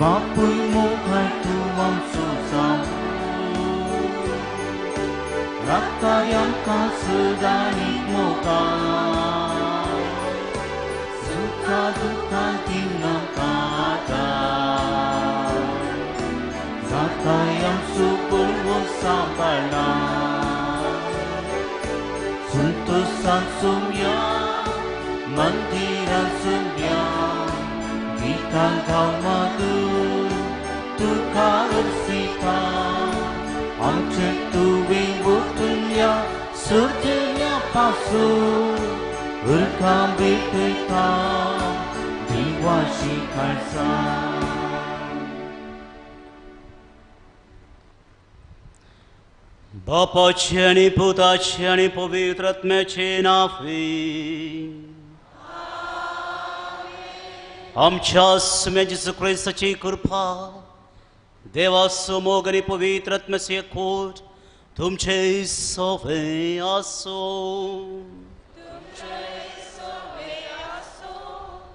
बापूय मुखार तूं आमचो जावं राखताय आमकां सदांच मोगान सुखा दुख्खान दिवन आमकां आदार जाताय आमचो बरो सांबाळना संतोषान सुम्या मंदिरान सुम्या गितां गाव मागून तुका अर्सिता आमचे तुवें वतल्या सर्जल्या पासून उरकां भेटयता दिवाशी खासा. बापाची आनी पुताची आनी पवित्र आत्म्याचे नांवे. आमच्या सुम्या जेजू क्रिस्ताची कृपा, देवाचो मोग आनी पवित्र आत्म्याची एकवट तुमचे सवे आसूं.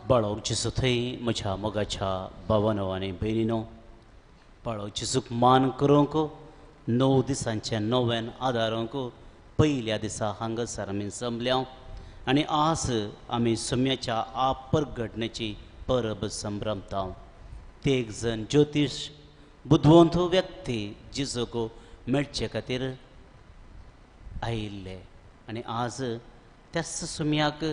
बाळो जेजू थंय म्हज्या मोगाच्या भावानो आनी भयणीनो, बाळो जेजूक मान करूंक 9 दिसांच्या नव्यान आदारूंक पयल्या दिसा हांगासर आमी जमल्या आनी आज आमी सुम्याच्या आपरघडण्याची परब संभ्रमता. ते एक जण ज्योतिश बुदवंत व्यक्ती जेजूक मेळचे खातीर आयिल्ले आनी आज त्याच सुम्याक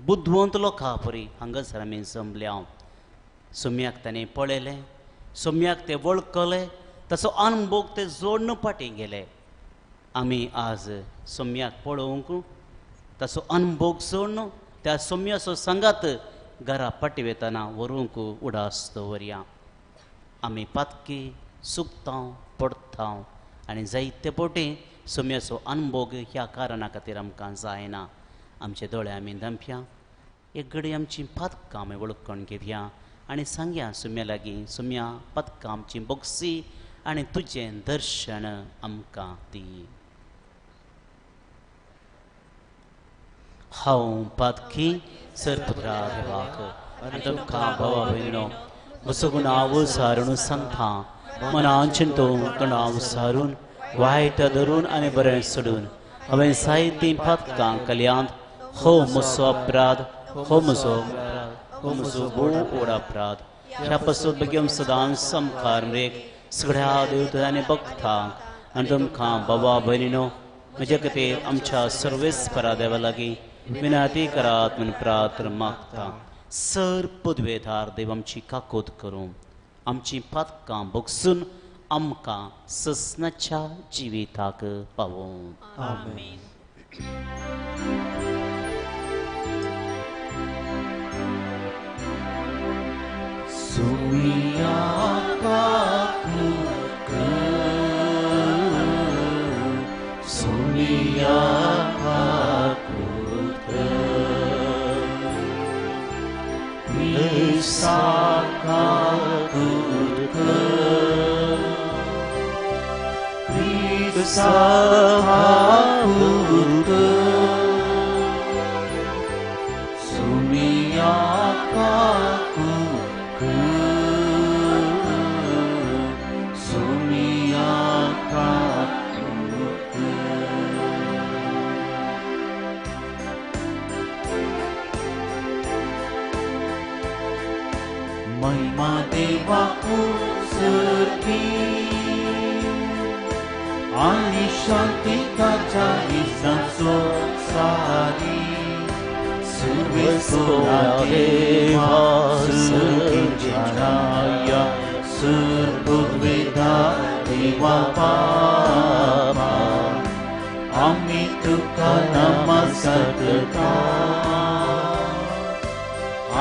बुदवंत लोकां परी हांगासर आमी जमल्या. सुम्याक ताणें पळयलें, सुम्याक ते वळखले, ताचो अनभोग ते जोडून फाटीं गेले. आमी आज सोम्याक पळोवंक ताचो अनभोग जोडून त्या सोम्याचो सांगात घरा फाटीं वेतना व्हरूंक उडास दवरया. आमी पातकी चुकता पडटा आनी जायते फावटी सोम्याचो अनभोग ह्या कारणा खातीर आमकां जायना. आमचे दोळे आमी धांपया, एक घडी आमची पातकां आमी वळखून घेवया आनी सांगया सुम्या लागीं, सुम्या पातकां आमची बोगसी आनी तुजें दर्शन आमकां दी. हांव पातकी सरपुत्रा देवाक आनी तुमकां भावा भयणीनो म्हजो गुणाव सारून सांगता, मनान चिंतून तणाव सारून वायट धरून आनी बरें सोडून हांवें जायतीं पातकां कल्यांत. हो म्हजो अपराध, हो म्हजो अपराध, हो म्हजो भोव व्हड अपराध. ह्या पासून बेगीन सदांच सामकार मरेक सगळ्या देवतांनी भक्तांक आनी तुमकां बाबा भयणीनो म्हज्या खातीर आमच्या सर्वेस्परा देवा लागीं विनंती करात म्हूण प्रार्थना मागता. सर पदवेदार देव आमची काकोत करूं, आमची पातकां भोगसून आमकां ससनाच्या जिविताक पावोवं. आमेन. सुमिया काकुक सुमिया काकुक क्रिस्ता काकुक क्रिस्ता काकुक सुमिया काकुक सुमिया काकुक. महिमा देवाकू सर्गी आनी शांती ताच्या इसांचो सारी सुर्वेसोरा देवा सर्गेच्या सुरपुवेदा देवा बाबा आमी तुका नमस्कार करता,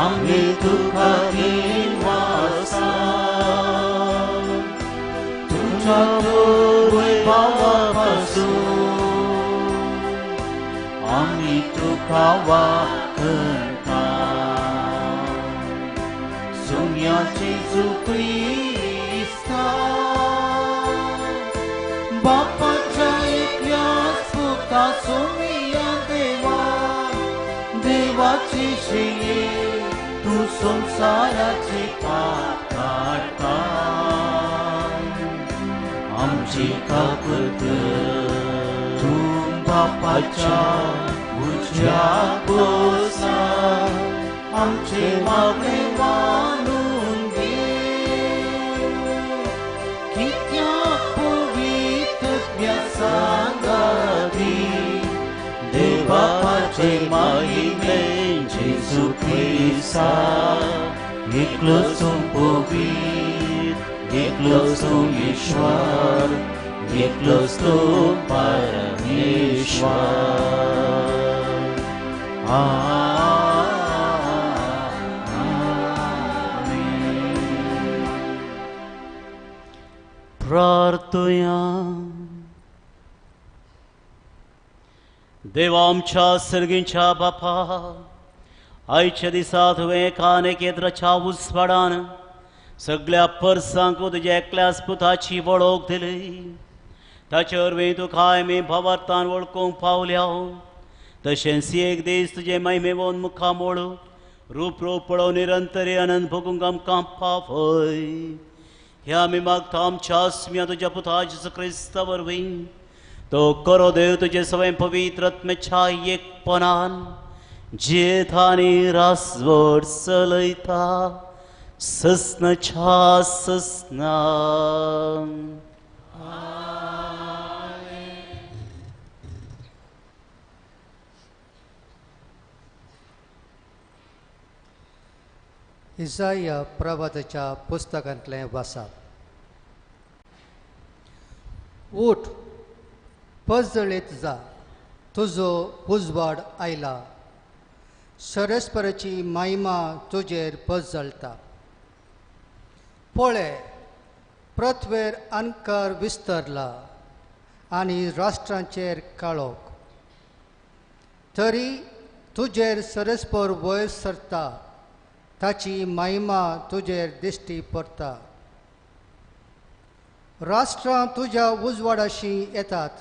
आमी तुका दिनवासा तुझ्या वैभवापासून आमी तुका वाखणता. सुम्या जेजू क्रिस्ता बापाच्या एकल्याच पुता सुमिया देवा देवाची शिये तूं संवसाराचे पाप काडटा. पापाची कापत तूं बापाच्या उज्या पोसा आमचे मागणे मानून घे कित्याक पवित्र सांगाती देवाचे माहिमे जेजू क्रिस्ता एकलो तूं पवित्र एकलो तूं ईश्वर एकलो तूं परमेश्वर. आमेन. प्रार्थुया. देवा आमच्या सर्गींच्या बापा, आयच्या दिसा तुवें एकान एकेत्राच्या उजवाडान सगळ्या परसांक तुज्या एकल्याच पुताची वळख दिली. ताचे वरवीं तुका आमी भावार्थान वळखूंक पावल्या. तशेंच एक दीस तुजें महिमेवन मुखामोळ रूप रूप पळोवन निरंतरी आनंद भोगूंक आमकां पावय. ह्या आमी मागता आमच्या आस्म्या तुज्या पुता जेजू क्रिस्ता वरवीं. तो करो देव तुजे सवय पवित्र आत्म्याच्या एकपणान जियेता आनी रासवट चलयता ससनाच्या ससना. इसाया प्रवादाच्या पुस्तकांतलें वाचप. उठ, पजळीत जा, तुजो उजवाड आयला, सरस्पराची महिमा तुजेर पजळटा. पळय, पृथ्वेर अंकार विस्तरला आनी राष्ट्रांचेर काळोख, तरी तुजेर सरस्पर वयर सरता, ताची महिमा तुजेर दिश्टी पडटा. राष्ट्रां तुज्या उजवाडाशी येतात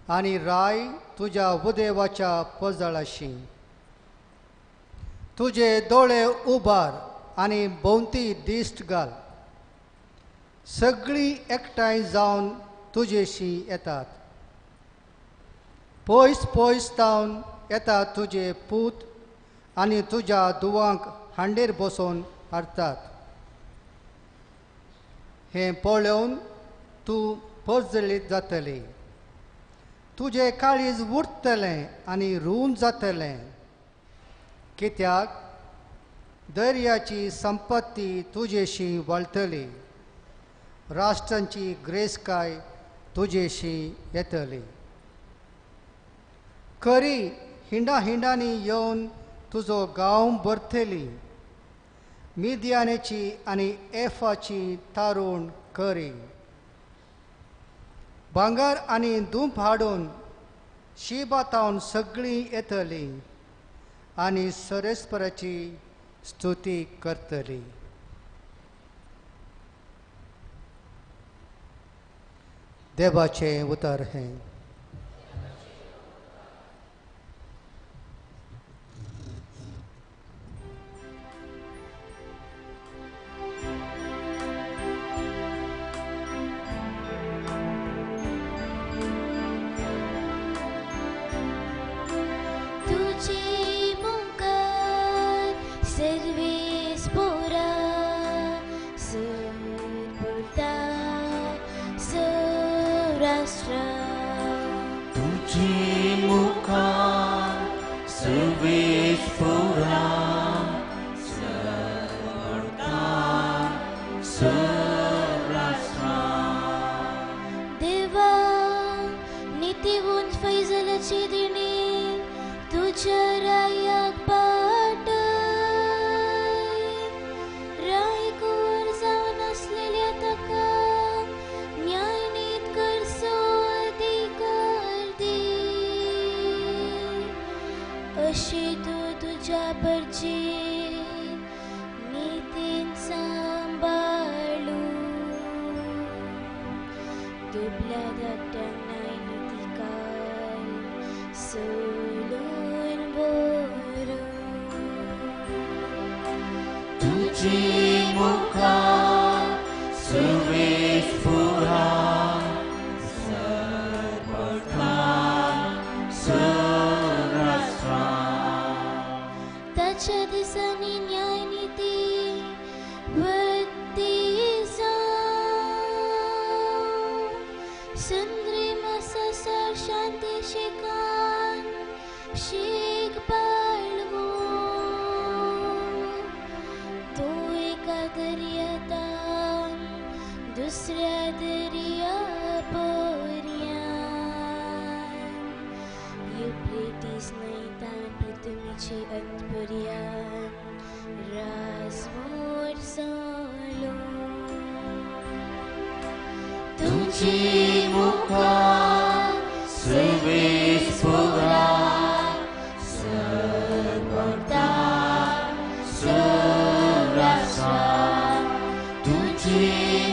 आनी राय तुज्या उदेवाच्या पजळाशी. तुजे दोळे उबार आनी भोंवती दिश्ट घाल, सगळीं एकठांय जावन तुजेशी येतात. पयस पयस जावन येतात तुजे पूत आनी तुज्या दुवांक हांडीर बसोवन हाडटात. हें पळोवन तूं पर्जळीत जातली, तुजें काळीज उरतलें आनी रूंद जातलें, कित्याक दर्याची संपत्ती तुजेशी वळटली, राष्ट्रांची ग्रेसकाय तुजेशी येतली. खरी हिंडा हिंडांनी येवन तुजो गांव भरतली, मिदियानेची आनी एफाची तारूण करी. भांगर आनी धूप हाडून शिबातावन सगळीं येतली आनी सरस्पराची स्तुती करतली. देवाचें उतर हें. तुझी मुखार सुवेश पुरा शांती शिकान शीक पाळवो तूं एका दर्यातान दुसऱ्या दर्या पर्यान युफ्रेटीस न्हंयतान पृथ्वीचे अंतपर्यान राजमोर जालो. तुमची मुखा सुवेस पुरा सरपडटा सुरासा तुमची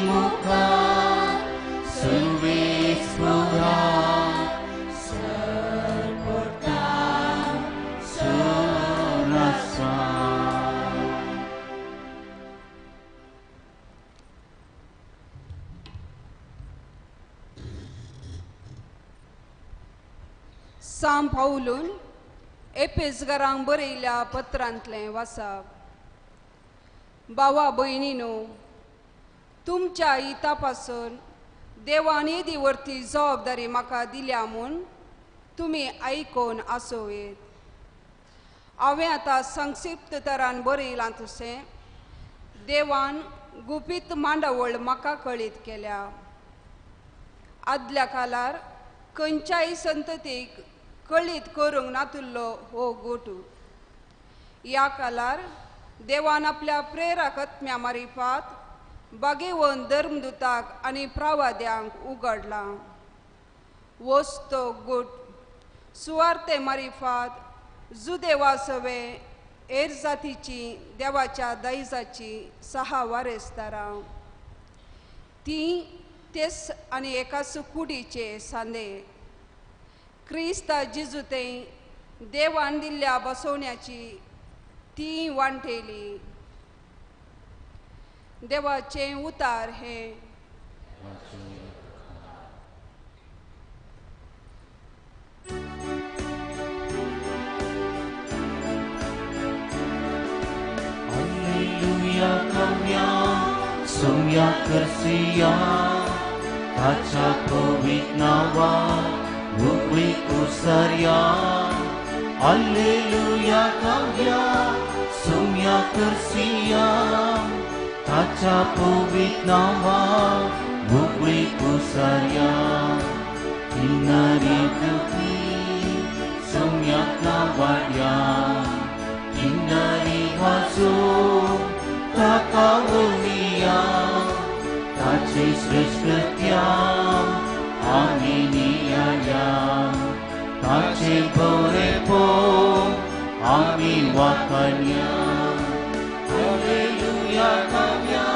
मुखा सुवेस पुरा सरपडटा सुरासा. सांत पावलून एपेसगरांक बरयल्या पत्रांतलें वाचप. भावा भयणीनो, तुमच्या हिता पासून देवान येदी वरती जबाबदारी म्हाका दिल्या म्हूण तुमी आयकून आसूं येत. हांवें आतां संक्षिप्त तरान बरयलां तशें देवान गुपीत मांडावळ म्हाका कळीत केल्या. आदल्या काळार खंयच्याय संततीक कळीत करूंक नातिल्लो हो गोटू ह्या काळार देवान आपल्या प्रेरक आत्म्या मारिफात बागेवन धर्मदुताक आनी प्रवाद्यांक उगडला. वस्तो गुट सुवार्ते मारिफात जुदेवा सवे हेर जातीची देवाच्या दायजाची सहा वारेसदारां ती तेस आनी एकाच कुडीचे सांदे क्रिस्ता जिजुते देवान दिल्ल्या बसवण्याची ती वांटेली. देवाचें उतार हें. Alleluia kavya sumya kersia tacha pavit nawa bukwi kusarya. Alleluia kavya sumya kersia tacha pavit nawa bukwi kusarya. Kinari bukwi sumya nawarya kinari vasu takawuliya tache shrestya aminiyaya tache borepo ami wakanya. Alleluia kavya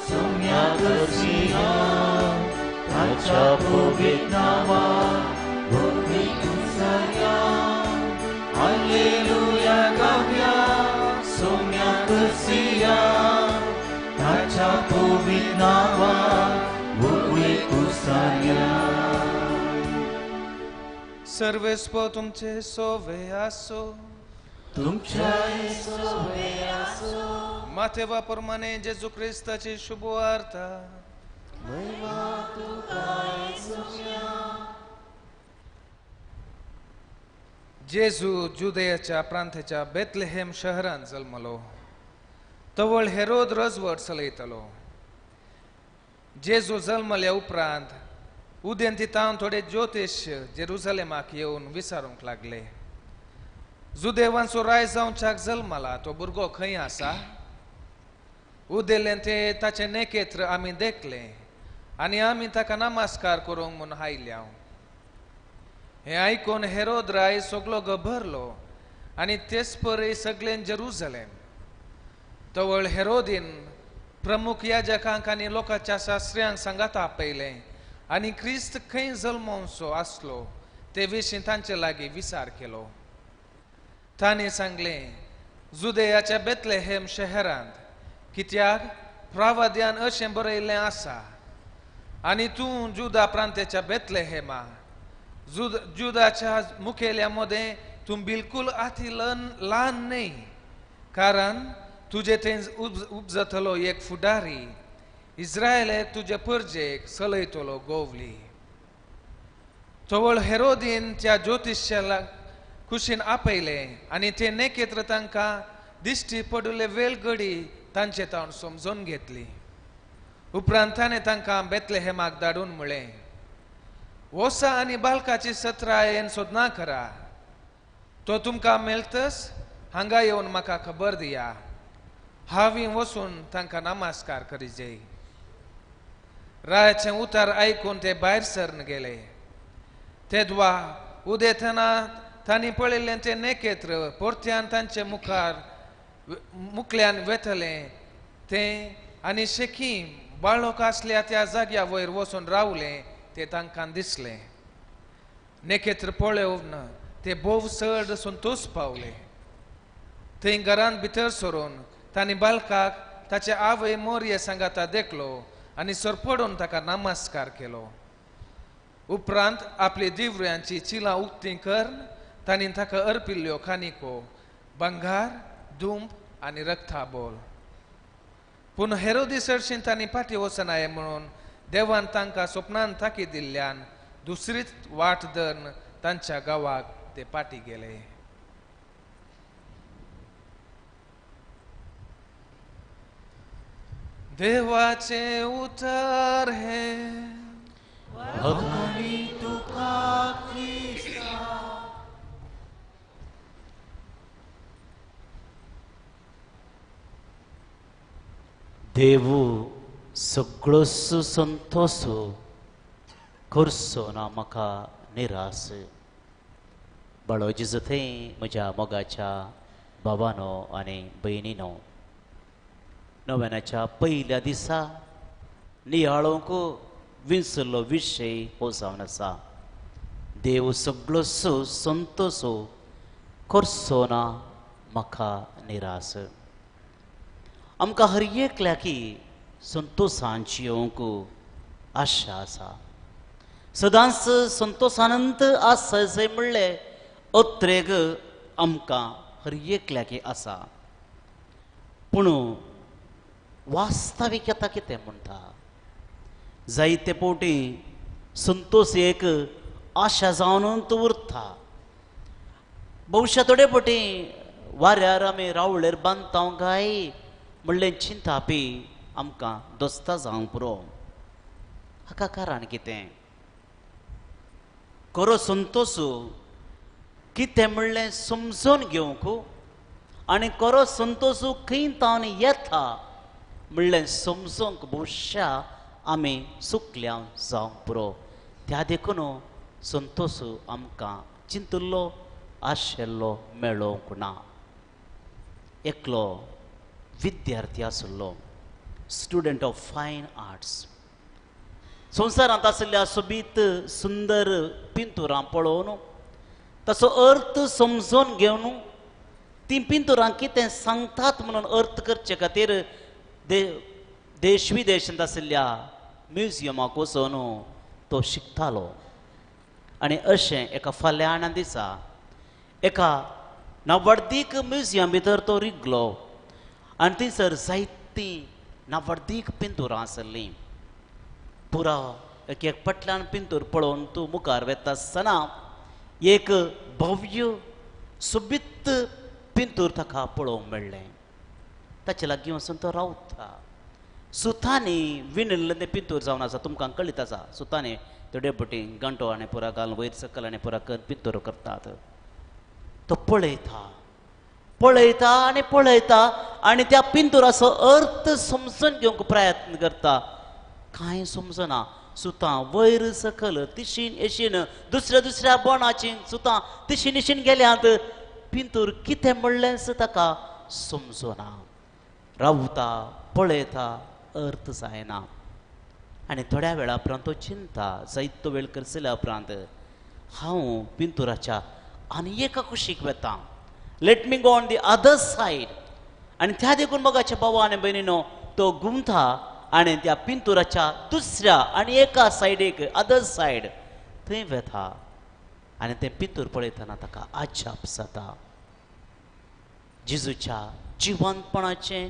sumya kersia tacha pavit nawa bukwi kusarya. Alleluia kavya sumya kersia tacha pavit nawa bukwi kusarya. सर्वेस्पो तुमचे सोवे आसो तुमच्याय सोवे आसो. मातेवा प्रमाणे जेजू क्रिस्ताची शुभवार्ता. महिमा तुकाय सुम्या. जेजू जुदयाच्या प्रांताच्या Bethlehem शहरांत जल्मलो. तवळ हेरोद रजवट चलयतालो. जेजू जल्मल्या उपरांत उदेंतीतावन थोडे ज्योतिश जेरुजलेमाक येवन विचारूंक लागले, जुदेवांचो राय जावच्याक जल्मला तो भुरगो खंय आसा? उदेलें ते ताचें नेकेत्र आमी देखलें आनी आमी ताका नमस्कार करूंक म्हूण आयल्या. हें आयकून हेरोद राय सगलो गभरलो आनी तेच परी सगळें जेरुजलेम. तवळ हेरोदीन प्रमुख याजकांक आनी लोकांच्या शास्त्र्यांक सांगाता आपयलें आनी क्रिस्त खंय जल्मोवचो आसलो ते विशीं तांचे लागीं विचार केलो. तांणी सांगलें, जुदेयाच्या बेथलेहेम शहरांत, कित्याक प्रवाद्यान अशें बरयल्लें आसा, आनी तूं जुदा प्रांताच्या बेथलेहेमा जुदाच्या मुखेल्या मदें तूं बिलकूल आती ल्हान न्हय, कारण तुजे थंय उपजतलो एक फुडारी इस्रायले तुजे परजेक चलयतलो गोवली. तवळ हेरोदीन त्या ज्योतिश्याला कुशीन आपयलें आनी ते नेकेत्र तांकां दिश्टी पडुले वेलगडी तांचे तावन समजून घेतली. उपरांत ताणें तांकां बेतलेहेमाक धाडून म्हळें, वसा आनी बालकाची सत्रायेन सोदना करा, तो तुमकां मेळतस हांगा येवन म्हाका खबर दिया, हांवें वचून तांकां नमस्कार करीजे. रायाचें उतार आयकून ते भायर सरन गेले. तेदवा उदेतना तांणी पळयल्लें तें नेकेत्र परत्यान तांचे मुखार मुखल्यान वेतलें तें आनी शेकी बाळक आसल्या त्या जाग्या वयर वचून रावलें तें तांकां दिसलें. नेकेत्र पळोवन ते भोव चड संतोश पावले. थंय घरांत भितर सरून तांणी बालकाक ताचे आवय मोरये सांगाता देखलो आनी सरपडून ताका नमस्कार केलो. उपरांत आपली दिव्यांची चिलां उक्ती करून तांणी ताका अर्पिल्ल्यो खानिको भांगार, दुंब आनी रक्ताबोल. पूण हेरोदी सरशीन तांणी फाटीं वचनाय म्हणून देवान तांकां सपनान ताकी दिल्ल्यान दुसरीच वाट धरून तांच्या गांवाक ते फाटीं गेले. देवाचें उतर हें. तुका क्रिस्ता. देवू सगळोस संतोस करचो ना म्हाका निरास. बाळो जेजू थंय म्हज्या मोगाच्या बाबानो आनी भयणीनो, नव्यानाच्या पयल्या दिसा नियाळोंक विंचल्लो विशय हो जावन आसा, देव सगळोसो संतोसो करचो ना म्हाका निरास. आमकां हर एकल्याकी संतोशांची येवंक आशा आसा. सदांच संतोशानंत आसा जंय म्हणलें अत्रेग आमकां हर एकल्याकी आसा. पूण वास्तवीक आतां कितें म्हणटा, जायते फावटी संतोष एक आशा जावन उरता. भोवशा थोडे फावटी वाऱ्यार आमी रावळेर बांदता काय म्हणलें चिंतापी आमकां दोस्ता जावंक पुरो. हाका कारण कितें? खरो संतोष कितें म्हणलें समजून घेवंक आनी खरो संतोष खंय तावन येता म्हणलें समजूंक भोवशा आमी चुकल्या जावंक पुरो. त्या देखून संतोष आमकां चिंतिल्लो आशिल्लो मेळोवंक ना. एकलो विद्यार्थी आशिल्लो, स्टुडंट ऑफ फायन आर्ट्स. संवसारांत आशिल्ल्या सोबीत सुंदर पिंतुरां पळोवन ताचो अर्थ समजून घेवन तीं पिंतुरां कितें सांगतात म्हणून अर्थ करचे खातीर देश विदेशांत आशिल्ल्या म्युझियमाक वचून तो शिकतालो. आनी अशें एका फाल्यां दिसा एका नावर्दीक म्युझियम भितर तो रिगलो आनी थंयसर जायतीं नावर्दीक पिंतुरां आसलीं. पुरा एक एक पटल्यान पिंतूर पळोवन तूं मुखार वेता आसतना एक भव्य सोबीत पिंतूर ताका पळोवंक मेळ्ळें. ताचे लागीं वचून तो रावता. सुतांनी विणिल्लें तें पिंतूर जावन आसा, तुमकां कळीत आसा. सुतांनी थोडे फावटी गांठो आनी पुरा घालून वयर सकयल आनी पुरा कर पिंतूर करतात. तो पळयता पळयता आनी पळयता आनी त्या पिंतुराचो अर्थ समजून घेवंक प्रयत्न करता. कांय समजना. सुतां वयर सकयल तिशीन येशीन दुसऱ्या दुसऱ्या बोणाची सुतां तिशीन येशीन गेल्यांत. पिंतूर कितें म्हणलेंच ताका समजना. रावता पळयता, अर्थ जायना. आनी थोड्या वेळा उपरांत तो चिंता जायतो वेळ करसल्या उपरांत हांव पिंतुराच्या आनी एका कुशीक वेता, let me go on the other side. आनी त्या देखून मोगाच्या भावा आनी भयणीनो तो घुमता आनी त्या पिंतुराच्या दुसऱ्या आनी एका सायडीक अदर सायड थंय वेता आनी तें पिंतूर पळयतना ताका अजाप जाता. जेजूच्या जिवंतपणाचें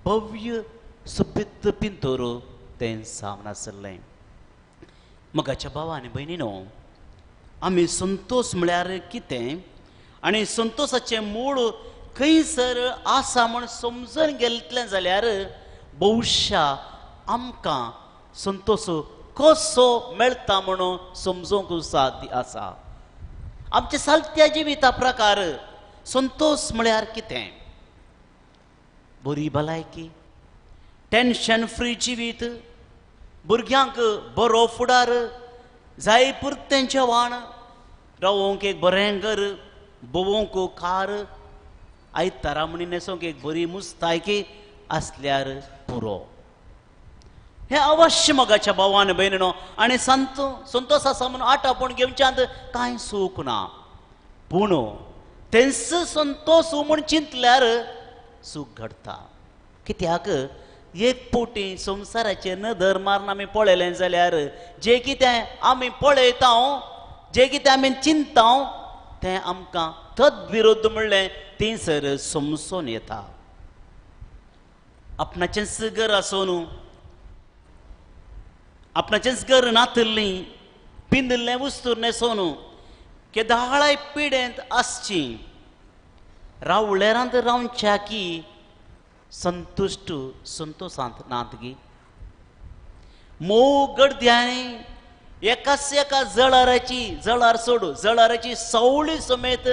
भव्य सोबीत पिंतूर तें जावन आशिल्लें. मोगाच्या भावा आनी भयणीनो, आमी संतोष म्हळ्यार कितें आनी संतोषाचें मूळ खंयसर आसा म्हूण समजून घेतलें जाल्यार बहुशा आमकां संतोष कसो मेळटा म्हणून समजूंक साध्य आसा. आमच्या सालत्या जिविता प्रकार संतोष म्हळ्यार कितें? बरी भलायकी, टेन्शन फ्री जिवीत, भुरग्यांक बरो फुडार, जाय पुरतें जेवण, रावोंक एक बरें घर, भोंवंक कार, आयतारा म्हणी न्हेसोंक एक बरी मुस्तायकी आसल्यार पुरो. हें अवश्य मोगाच्या भावान भयणीनो आनी संतोष आसा म्हणून आटापूण घेवच्यांत कांय सूख ना, पूण तेंच संतोष म्हूण चिंतल्यार सूख घडटा. कित्याक एक पोटी संवसाराचेर नदर मारून आमी पळयलें जाल्यार जें कितें आमी पळयता, जें कितें आमी चिंतता तें आमकां तद्विरुद्ध म्हणलें थंयसर समजून येता. आपणाचेंच घर आसून आपणाचेंच घर नातिल्लीं पिंदिल्लें वस्तू न्हेसोन केदाळाय पिडेंत आसची, रावळेरांत रावच्या की संतुश्ट संतोषांत नात गी. मोव गडद्यांनी एकाच एका जळाराची जळार सोडू जळाराची सवळी समेत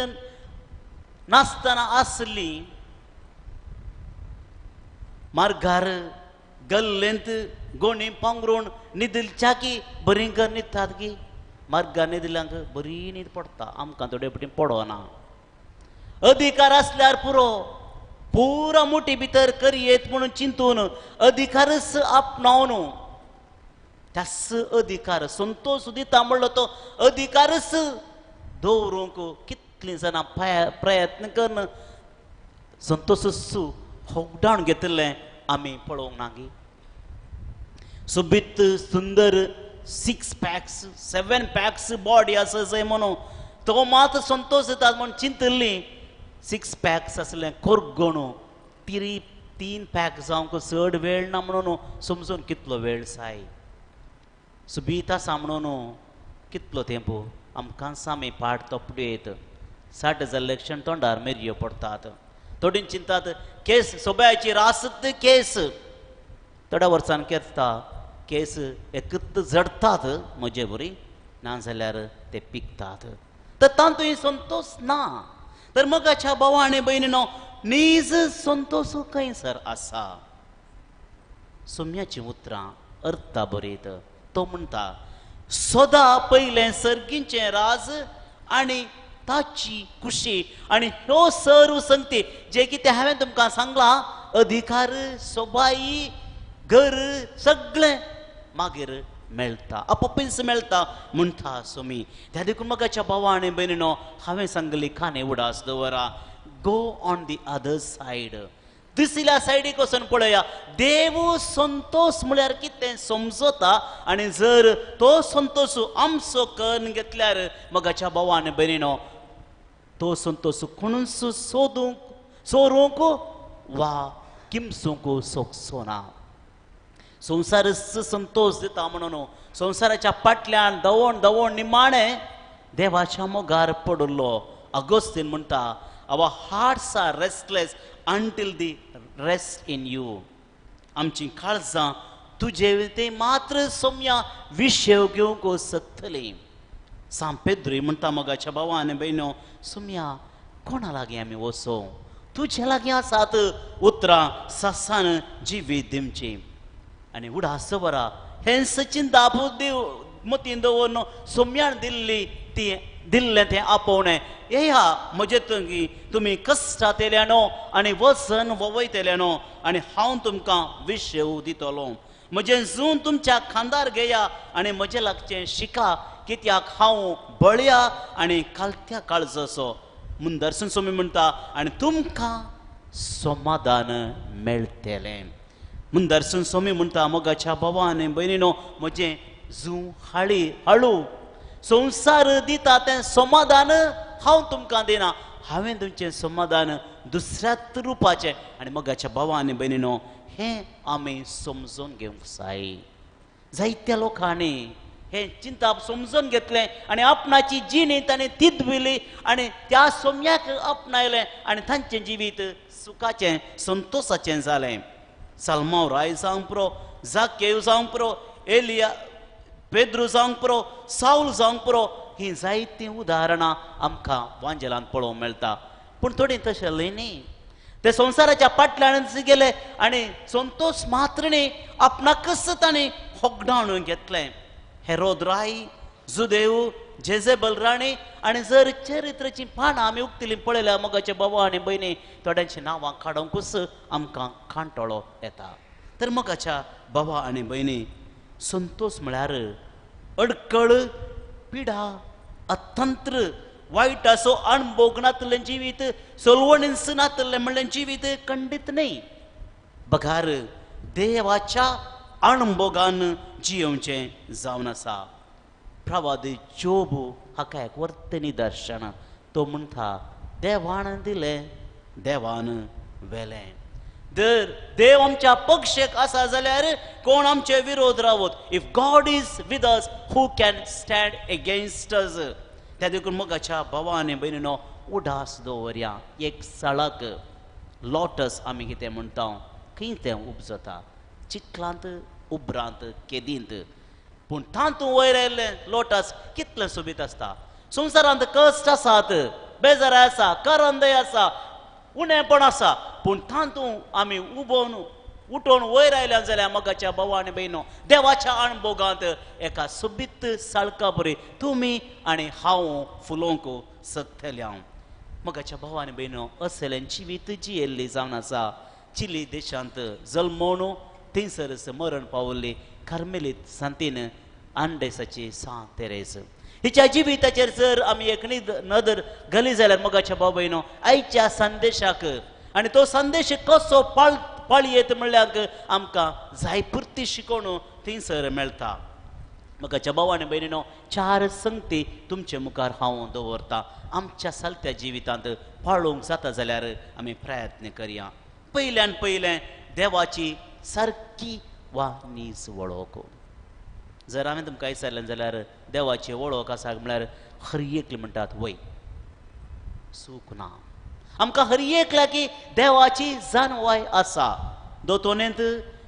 नासतना आसली, मार्गार गल्लेंत गोणी पांगरून न्हिदच्या की बरी घर न्हिदतात की मार्गार न्हिदल्यांक बरी न्हीद पडटा, आमकां थोडे फावटी पडना. अधिकार आसल्यार पुरो, पुरा मोटी भितर करयेत म्हणून चिंतून अधिकारच आपणावन त्याच अधिकार संतोष दिता म्हणलो तो अधिकारच दवरूंक कितलीं जाणां प्रयत्न करून संतोष होगडावन घेतिल्लें आमी पळोवंक ना गी. सोबीत सुंदर 6 पॅक्स 7 पॅक्स बॉडी आसा जंय म्हणून तो मात संतोष दिता म्हूण चिंतिल्ली. 6 पॅक्स आसलें कोरगोण 3 पॅक जावंक चड वेळ ना म्हणून समजून कितलो वेळ जाय. सोबीत आसा म्हणून कितलो तेंपो आमकां आमी पाट तोपडयत 60 जाल्ले क्षण तोंडार मिरयो पडटात. थोडीं चिंतात केस सोब्याची रासत केस थोड्या वर्सान केता केस एकत जडटात म्हजे बरी, ना जाल्यार ते पिकतात. तर तातूंत संतोष ना. तर मोगाच्या भावा आनी भयणीनो नीज संतोष खंयसर आसा? सोम्याचीं उतरां अर्था बरयत तो म्हणटा, सदा पयलें सर्गीचें राज आनी ताची खुशी आनी ह्यो सर्व संगती जे कितें हांवें तुमकां सांगलां, अधिकार, सोबाई, घर सगळें मागीर मेळटा, आपोआपीच मेळटा म्हणटा सोमी. त्या देखून मोगाच्या भावा आनी भयणीनो हांवें सांगली काणी उडास दवरा, go on the other side, दुसऱ्या सायडीक वचून पळोवया. देव संतोष म्हळ्यार कितें समजता आनी जर तो संतोष आमचो करून घेतल्यार मोगाच्या भावा आनी भयणीनो तो संतोष कोणूच सोदूंक चोरूंक वा किमसूंक सोगचो ना. संवसारच संतोष दिता म्हणून संवसाराच्या फाटल्यान दवण दवण निमाणें देवाच्या मोगार पडिल्लो अगोस्तीन म्हणटा, our hearts are restless until they rest in you. आमची काळजां तुजे ते मात्र सोम्या विशेव घेवंक शकतली. सांत पेद्रूय म्हणटा, मोगाच्या भावा आनी भयणो सोम्या कोणा लागीं आमी वचों? तुजे लागीं आसात उतरां सासान जिवीत दिवची. आनी उडास बरा हेंच चिंताप देव मतीन दवरून सोम्यान दिल्ली ती दिल्लें तें आपोवणें, येया म्हजे तुमी तुमी कश्टांतल्यानो आनी वजन वयतल्यानो आनी हांव तुमकां विशेव दितलो. म्हजें जून तुमच्या खांदार घेया आनी म्हजें लागचें शिका, कित्याक हांव बळया आनी कालत्या काळजाचो. म्हूण दर्शन स्वामी म्हणटा आनी तुमकां समाधान मेळटलें. म्हूण दर्शन स्वामी म्हणटा, मोगाच्या भावा आनी भयणीनो म्हजें जूं हाळी हाळू संवसार दिता तें समाधान हांव तुमकां दिना, हांवें तुमचें समाधान दुसऱ्याच रुपाचें. आनी मोगाच्या भावा आनी भयणीनो हें आमी समजून घेवंक जाय. जायत्या लोकांनी हें चिंताप समजून घेतलें आनी आपणाची जिणी ताणें तिदविली आनी त्या सोम्याक आपणायलें आनी तांचें जिवीत सुखाचें संतोशाचें जालें. साल्मांव राय जावंक पुरो, जाकेव जावंक पुरो, एलिया पेद्रू जावंक पुरो, सावल जावंक पुरो, हीं जायतीं उदाहरणां आमकां वांजेलांत पळोवंक मेळटा. पूण थोडीं तशें न्ही, ते संवसाराच्या फाटल्यान गेले आनी संतोष मात्र न्ही आपणाकच तांणी होगडावन घेतलें. हेरोद राय, जुदेव, जेजेबल राणी आनी जर चरित्राचीं पानां आमी उगतिलीं पळयल्या मोगाचे बाबा आनी भयणी थोड्यांची नांवां काडूंकच आमकां कांटोळो येता. तर मोगाच्या बाबा आनी भयणी, संतोष म्हळ्यार अडकळ, पिडा, अतंत्र, वायटाचो अणभोग नातलें जिवीत, सोलवणीस नातलें म्हणलें जिवीत खंडीत न्हय, बगार देवाच्या अणभोगान जियोवचें जावन आसा. प्रवादी जोब हाका एक वर्त निदर्शन. तो म्हणटा, देवान दिलें देवान व्हेलें. जर देव आमच्या पक्षेक आसा जाल्यार कोण आमचे विरोध रावत? If God is with us who can stand against us. त्या देखून मोगाच्या भावा आनी भयणीनो, उडास दवरया. एक सळक लोटस आमी कितें म्हणटा, खंय तें उपजता? चिखलांत, उबरांत, केदींत. पूण तातूंत वयर आयिल्लें लोटस कितलें सोबीत आसता. संवसारांत कश्ट आसात, बेजाराय आसा, करंदय आसा, उणेपण आसा, पूण तातूंत आमी उबोवन उठोवन वयर आयल्या जाल्यार मोगाच्या भावा आनी भयणो, देवाच्या अणभोगांत एका सोबीत साळका बरी तुमी आनी हांव फुलोवंक शकतले. हांव मोगाच्या भावा आनी भयणो, असलें जिवीत जियेल्ली जावन आसा चिली देशांत जल्मोवन थंयसरच मरण पावल्ली कार्मेलीत सांतीन आंडेसाची सांत तेरेज. हिच्या जिविताचेर जर आमी एक नदर घाली जाल्यार मोगाच्या भाव भयणो, आयच्या संदेशाक आनी तो संदेश कसो पाळयेत म्हणल्यार आमकां जाय पुरती शिकोवन थंयसर मेळटा. मोगाच्या भाव आनी भयणीनो, चार संगती तुमचे मुखार हांव दवरता. आमच्या सालत्या जिवितांत पाळोवंक जाता जाल्यार आमी प्रयत्न करया. पयल्यान पयलें देवाची सारकी वा नीज वळख. जर हांवें तुमकां विचारलें जाल्यार देवाची वळख आसा म्हळ्यार हर एकली म्हणटात वय चूक ना. आमकां हर एकल्याक देवाची जाणवाय आसा. दोतोनेंत,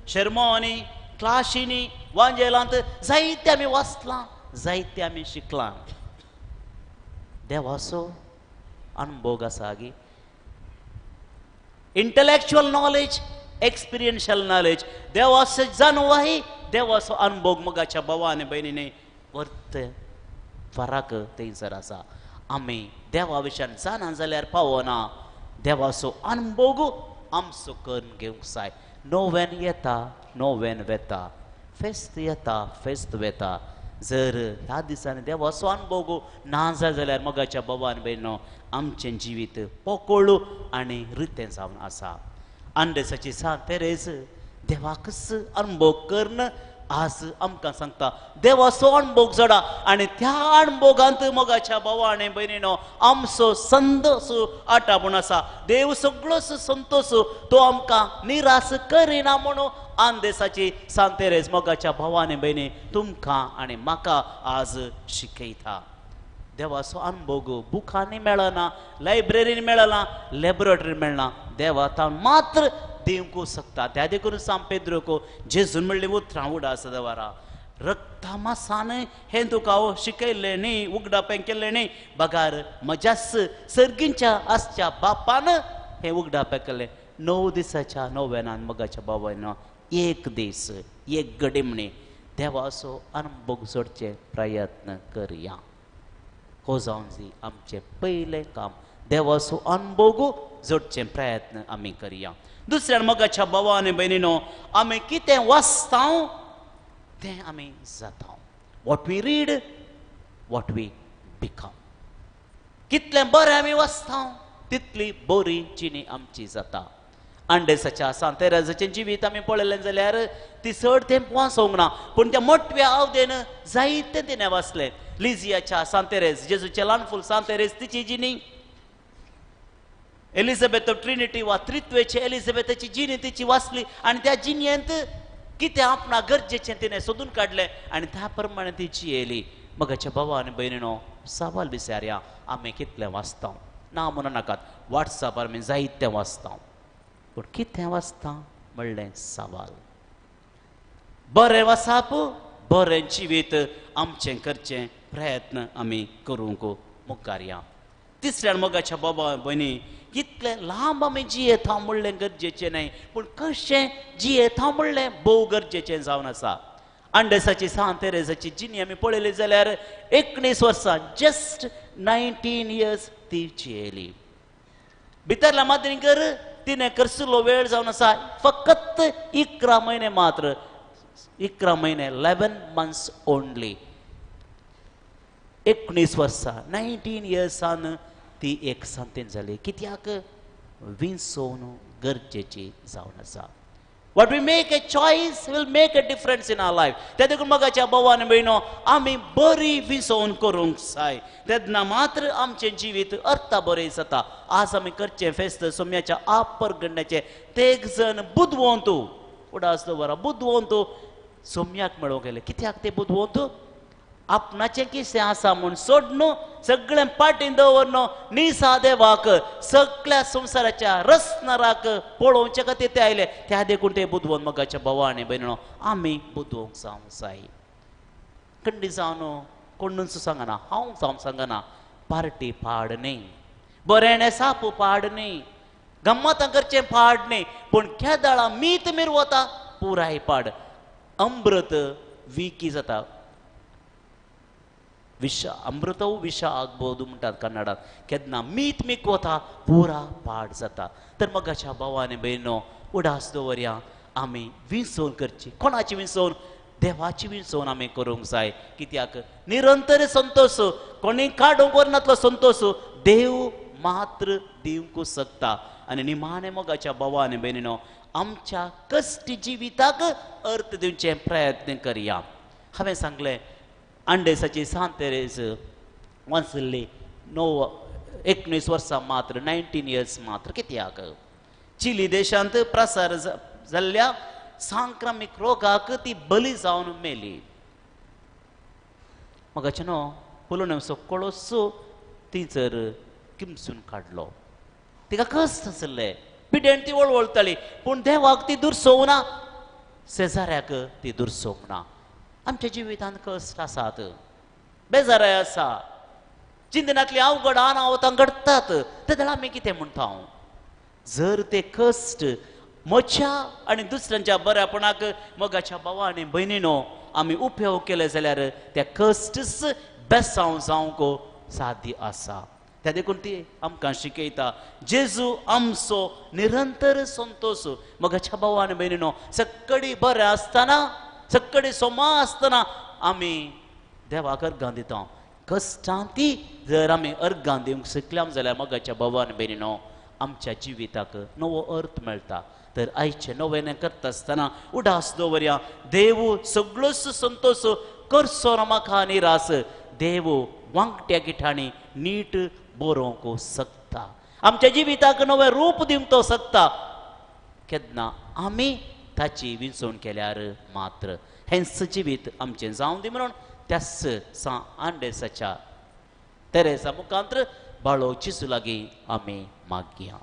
शेरमांवांनी, क्लाशींनी, वांजेलांत जायते आमी वाचलां, जायते आमी शिकलां. देवाचो अणभोग आसा गी. इंटलेक्चुअल नॉलेज, एक्सपिरियन्शियल नॉलेज, देवाचो जाणवाय, देवाचो अणभोग मोगाच्या भावा आनी भयणींनी वर्त फरक थंयसर आसा. आमी देवा विशयान जाणा जाल्यार पावना, देवाचो अणभोग आमचो करून घेवंक जाय. नोवेन येता, नोवेन वेता, फेस्त येता, फेस्त वेता. जर ह्या दिसांनी देवाचो अणभोग ना जाय जाल्यार मोगाच्या भावा आनी भयणो, आमचें जिवीत पोकळ आनी रितें जावन आसा. आंडेसाची सांत तेरेज देवाकच अणभोग करून आज आमकां सांगता, देवाचो अणभोग जोडा आनी त्या अणभोगांत मोगाच्या भावा आनी भयणीनो आमचो संतोष आटापूण आसा. देव सगळोच संतोष, तो आमकां निराश करिना म्हणून आंदेसाची सांत तेरेज मोगाच्या भावा आनी भयणी तुमकां आनी म्हाका आज शिकयता. देवाचो अणभोग बुकांनी मेळना, लायब्ररीन मेळना, लॅबोरेटरी मेळना, देवा तावन मात्र दिवंक शकता. त्या देखून सांत पेद्रोक जेजून म्हणली उतरां उडास दवरा, रक्तामासान हें तुका शिकयल्लें न्ही, उगडापें केल्लें न्ही, बगार म्हज्याच सर्गींच्या आसच्या बापान हें उगडापें केल्लें. 9 दिसाच्या नोवेनान मोगाच्या बाबायनो एक दीस एक घडिमणी देवाचो अणभोग जोडचे प्रयत्न करया. हो जावन जी आमचें पयलें काम, देवाचो अणभोग जोडचे प्रयत्न आमी करया. दुसऱ्यान मोगाच्या भावा आनी भयणीनो, आमी कितें वाचता तें आमी जाता. What we read, what we become. कितलें बरें आमी वाचता तितली बरी जिणी आमची जाता. अंडेसाच्या सांत तेरेजाचें जिवीत आमी पळयलें जाल्यार ती चड तेंप वाचोवंक ना, पूण त्या मोटव्या आवदेन जायतें तिणें वाचलें. लिजियाच्या सांत तेरेज, जेजूचें ल्हान फूल सांत तेरेज, तिची जिणी, एलिझाबेथ ऑफ ट्रिनिटी वा त्रित्वेचे एलिझाबेथाची जिणी तिची वाचली आनी त्या जिणयेंत कितें आपणाक गरजेचें तिणें सोदून काडलें आनी त्या प्रमाणे ती जियेली. मगाच्या भावा आनी भयणीनो सवाल विचारया, आमी कितलें वाचता? ना म्हणू नाकात, वॉट्सॅपार आमी जायतें वाचता, पूण कितें वाचता म्हणलें सवाल. बरें वाचप, बरें जिवीत आमचें करचें प्रयत्न आमी करूंक मुखार या. तिसऱ्यान मोगाच्या बाबा भयणी, इतलें लांब आमी जियेता म्हणलें गरजेचें न्हय, पूण कशें जियेता म्हणलें भोव गरजेचें जावन आसा. अंडेसाची सांत तेरेजाची जिणी आमी पळयली जाल्यार 19 वर्सां, जस्ट 19 इयर्स ती जियेली. भितरल्या माद्रींकर तिणें करसुलो वेळ जावन आसा फकत 11 म्हयने मात्र, 11 म्हयने, 11 मंथ्स ओनली. 19 वर्सां, 19 इयर्सान ती एक सांतीन जाली. कित्याक? विंचोवन गरजेची जावन आसा. What we make a choice will make a difference in our life. त्या देखून मोगाच्या भावा आनी भयणो, आमी बरी विंचोवन करूंक जाय, तेन्ना मात्र आमचें जिवीत अर्था बरें जाता. आज आमी करचें फेस्त सोम्याच्या आपरगण्याचें, तेग जण बुदवंत, उडास दवरा, बुदवंत सोम्याक मेळोवंक गेले. कित्याक ते बुदवंत? आपणाचें कितें आसा म्हूण सोडनु सगळें पाटीन दवरनु निसा देवाक सगळ्या संवसाराच्या रसनराक पळोवचे खातीर ते आयले. त्या देखून ते बुदवंत. मोगाच्या भावा आनी भयणो, आमी बुदवंक जावंक जाय. खंडी जावन कोणूच सांगना, हांव जावन सांगना, पार्टी पाड न्ही, बरें साप पाड न्ही, गम्मतां करचें पाड न्ही, पूण केदळा मीत मिरवता पुराय पाड. अमृत विकी जाता, विश अमृतव विश ಆಗ್ಬೋದು म्हणटात कन्नडात. केन्ना मीत मीक वता पुरा पाड जाता. तर मोगाच्या भावा आनी भयणो, उडास दवरया, आमी विंचोवन करची. कोणाची विंचोवन? देवाची विंचोवन आमी करूंक जाय. कित्याक? निरंतर संतोश कोणी काडूंक वरनातलो संतोश देव मात्र दिवंक शकता. आनी निमाणें मोगाच्या भावा आनी भयणीनो, आमच्या कश्टी जिविताक अर्थ दिवचे प्रयत्न करया. हांवें सांगलें, अंडेसाची सांत तेरेज वाचल्ली 19 वर्सां मात्र, 19 इयर्स मात्र. कित्याक? चिली देशांत प्रसार जाल्ल्या सांक्रमीक रोगाक ती बली जावन मेली. म्हाका न्हू पुलोवणेचो कळोसो ती जर किमसून काडलो. तिका कश्ट आसले, पिडेन ती वळवळताली, पूण देवाक ती दुरसोवना, शेजाऱ्याक ती दुरसोवंक ना. आमच्या जिवितांत कश्ट आसात, बेजाराय आसा, चिंतनांतली अवघड अनावतां घडटात. तेन्ना आमी कितें म्हणटा? हांव जर ते कश्ट म्हज्या आनी दुसऱ्यांच्या बऱ्यापणाक मोगाच्या भावा आनी भयणीनो आमी उपयोग केले जाल्यार त्या कश्टच बेसांव जावंक साध्य आसा. त्या देखून ती आमकां शिकयता, जेजू आमचो निरंतर संतोश. मोगाच्या भावा आनी भयणीनो, सगळी बरें आसतना, सगळी सोमा आसतना आमी देवाक अर्गां दिता. कश्टांती जर आमी अर्गां दिवंक शिकल्या जाल्यार मोगाच्या भावा आनी भयणीनो आमच्या जिविताक नवो अर्थ मेळटा. तर आयचें नवें करता आसतना उडास दवरया, देव सगळोच संतोश करचो ना म्हाका निरास. देव वांकट्या गिठांनी नीट बरोवंक शकता, आमच्या जिविताक नवें रूप दिवंक तो शकता, केन्ना आमी ताची विंचवण केल्यार मात्र. हेंच जिवीत आमचें जावं दी म्हणून त्याच सां आंडेसाच्या तेरेसा मुखांत्र बाळो चिसू लागीं आमी मागया.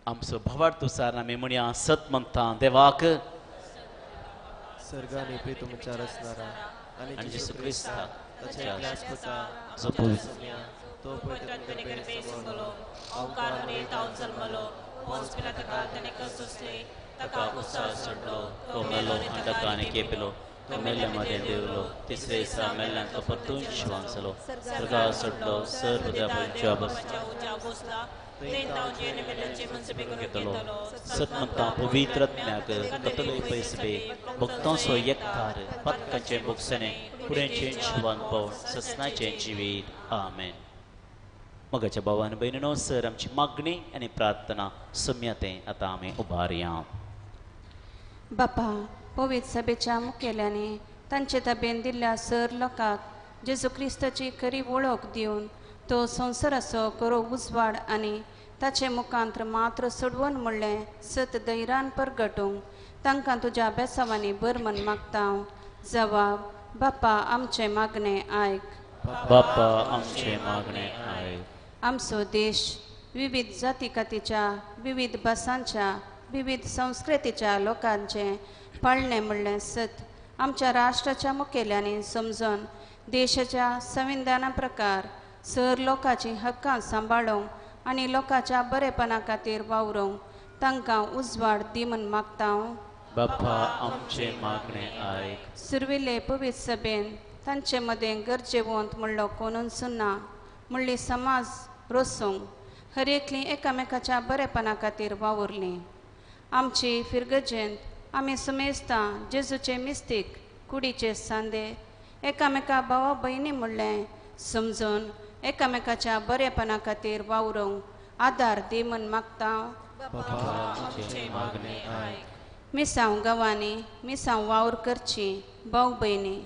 आमचो भावार्थ तुसार आमी म्हणया, सत म्हणटा देवाक सर्गाने प्रीतमच्या रचणारा आनी जेसू क्रिस्ताक ताच्या एकल्याच पुता जो पवित्र तो पवित्र गर्भे जन्मलो, ओंकार मरे तावन जल्मलो, पोंस पिलाताका ताणें कश्ट सोंसले, ताका कुसार सोडलो, तो मेलो आनी ताका आनी केपेलो, तो मेल्ल्या मदें देवलो, तिसरे दिसा मेल्ल्यान तो परतून जिवान जालो, स्वर्गार सोडलो, सर्व देवाच्या उज्या बसला, थंय तावन जियेवन मेल्ल्यांचे मनसबे करून घेतलो. घेतलो. सत म्हणटा पवित्र आत्म्याक कतलोय पैसबे भक्तांचो एकतार पत्काचें भोगसणें फुडेंचें जिवन पवन ससनाचें जिवीत. आमेन. मगाच्या भावान भयणीनो, सर आमची मागणी आनी प्रार्थना सम्या तें आतां आमी उबारया. बापा, पवित्र सभेच्या मुखेल्यांनी तांचे ताबेन दिल्ल्या सर लोकांक जेजू क्रिस्ताची खरी वळख दिवन तो संवसाराचो करो उजवाड आनी ताचे मुखांत्र मात्र सोडवून म्हणलें सत दैरान परगटूंक तांकां तुज्या बेसावांनी बर म्हण मागता. जवाब बापा आमचें मागणें आयक. बापा आमचें मागणें आयक. आमचो देश विविध जाती कातीच्या विविध भासांच्या विविध संस्कृतीच्या लोकांचें पाळणें म्हणलें सत आमच्या राष्ट्राच्या मुखेल्यांनी समजून देशाच्या संविधाना प्रकार सर लोकांची हक्कां सांबाळूंक आनी लोकांच्या बरेपणा खातीर वावरूंक तांकां उजवाड दी म्हण मागता. बापा आमचें मागणें आयक. सुर्विल्ले पवित्र सभेन तांचे मदें गरजेवंत म्हणलो कोणूच ना म्हणली समाज रोसूंक हर एकली एकामेकाच्या बरेपणा खातीर वावुरली. आमची फिरगजेंत आमी सुमेस्तां जेजूचे मिस्तीक कुडीचे सांदे एकामेका भावा भयणी म्हणलें समजून एकामेकाच्या बरेपणा खातीर वावरूंक आदार दी म्हण मागता. मिसांव गांवांनी मिसांव वावर करची भाव भयणी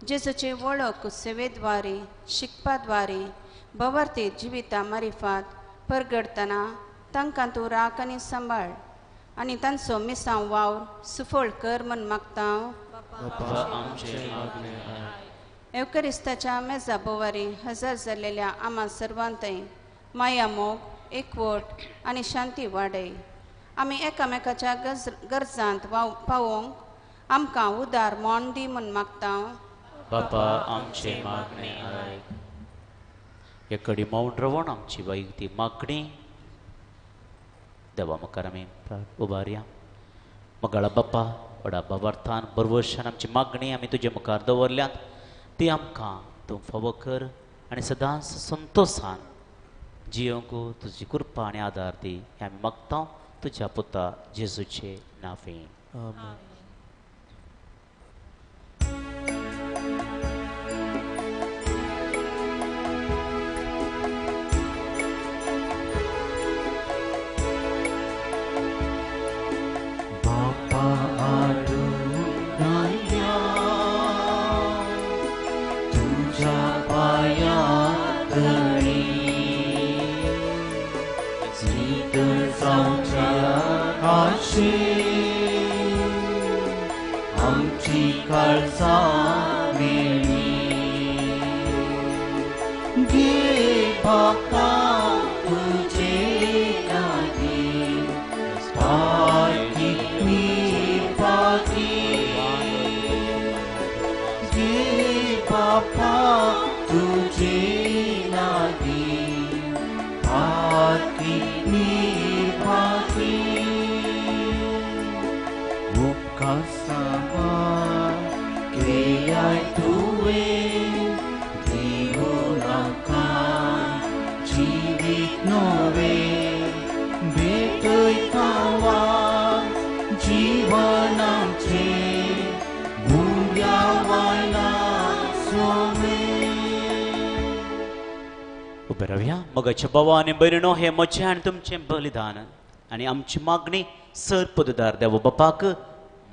जेजूची वळख सेवेद्वारे शिकपाद्वारे भवार्थी जिविता मारिफात परगडतना तांकां तूं राख आनी सांबाळ आनी तांचो मिसांव वावर सुफळ कर म्हण मागता. एवकरिस्ताच्या मेजा बोवारी हजर जाल्लेल्या आमा सर्वांतय माया मोग एकवट आनी शांती वाडय. आमी एकामेकाच्या गरजांत पावोवंक आमकां उदार मोन दी म्हण मागता. बापा आमचें मागणें आयक. एकडे मौन रावन आमची वैयक्तीक मागणी देवा मुखार आमी उबारया. मगाळा बाप्पा व्हडा बाबार्थान बरवशान आमची मागणी आमी तुजे मुखार दवरल्यात ती आमकां तूं फावो कर आनी सदांच संतोशान जियोंक तुजी कृपा आनी आदार दी हें आमी मागता तुज्या पुता जेजूचे नांवे. आमेन. आमची काळजा मेळी घे बापा तुझे लागीं पाकी निर्भागी घे बापा तुझे लागीं पाकी निर्भागी उपकासावा केल्याय तुवें दिवन आमकां जिवीत नवें भेटयता जीवन आमचें भुरग्या बायलां सोवें. उबे रावया. मोगाच्या भावा आनी भयणीनो, हें म्हजें आनी तुमचें बलिदान आनी आमची मागणी सर पददार देव बापाक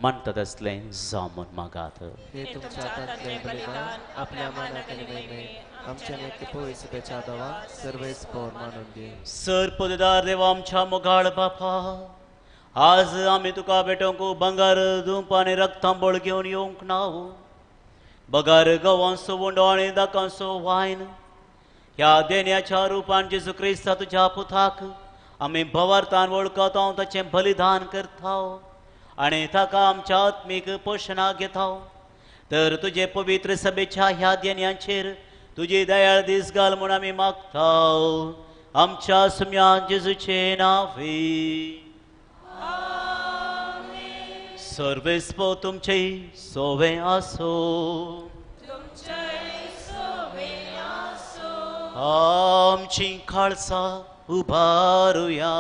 मानतात असलें जावं म्हूण मागात. हे तुमच्या हातांतलें बलिदान आपल्या मानाक आनी महिमेक आमच्या नित्य पवित्र देवाक सर्वेस पोर मानून दी. सर पददार देवा आमच्या मोगाळ बापा, आज आमी तुका भेटोवंक बंगार धुंप आनी रक्तांबळ घेवन येवंक ना, बगार गवांचो उंडो आनी दाकांचो वायन ह्या देण्याच्या रुपान जेजू क्रिस्ता तुज्या पुताक आमी भवार्थान वळखता ताचें बलिदान करता आनी ताका आमच्या आत्मीक पोशणाक घेता. तर तुजे पवित्र सभेच्या ह्या देण्यांचेर तुजी दयाळ दीस घाल म्हूण आमी मागता आमच्या सुम्या जेजूचे नांवे. सर्वेस्पो तुमचे सोवे आसो. आमची खाळसा उबारुया.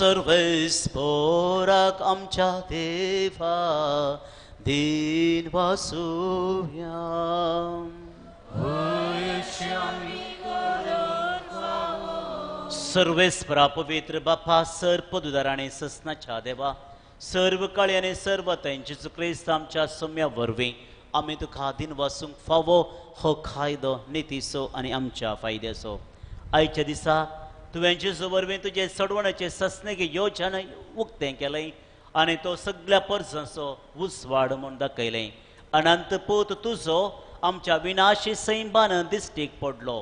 सर्वेस्पोराक आमच्या देवा दिन वासुया. सर्वेस्परा पवित्र बापा सर पदुदार आनी ससनाच्या देवा सर्व काळी आनी सर्व जेजू क्रिस्त आमच्या सोम्या वरवीं आमी तुका दिन वासूंक फावो हो कायदो नितीचो आनी आमच्या फायद्याचो. आयच्या दिसा तुवें जेजू वरवीं तुजें सडवणाचें ससनेगे योजन उक्तें केलें आनी तो सगळ्या परसांचो उजवाड म्हूण दाखयलें. अनंत पूत तुजो आमच्या विनाशी सैमान दिश्टीक पडलो,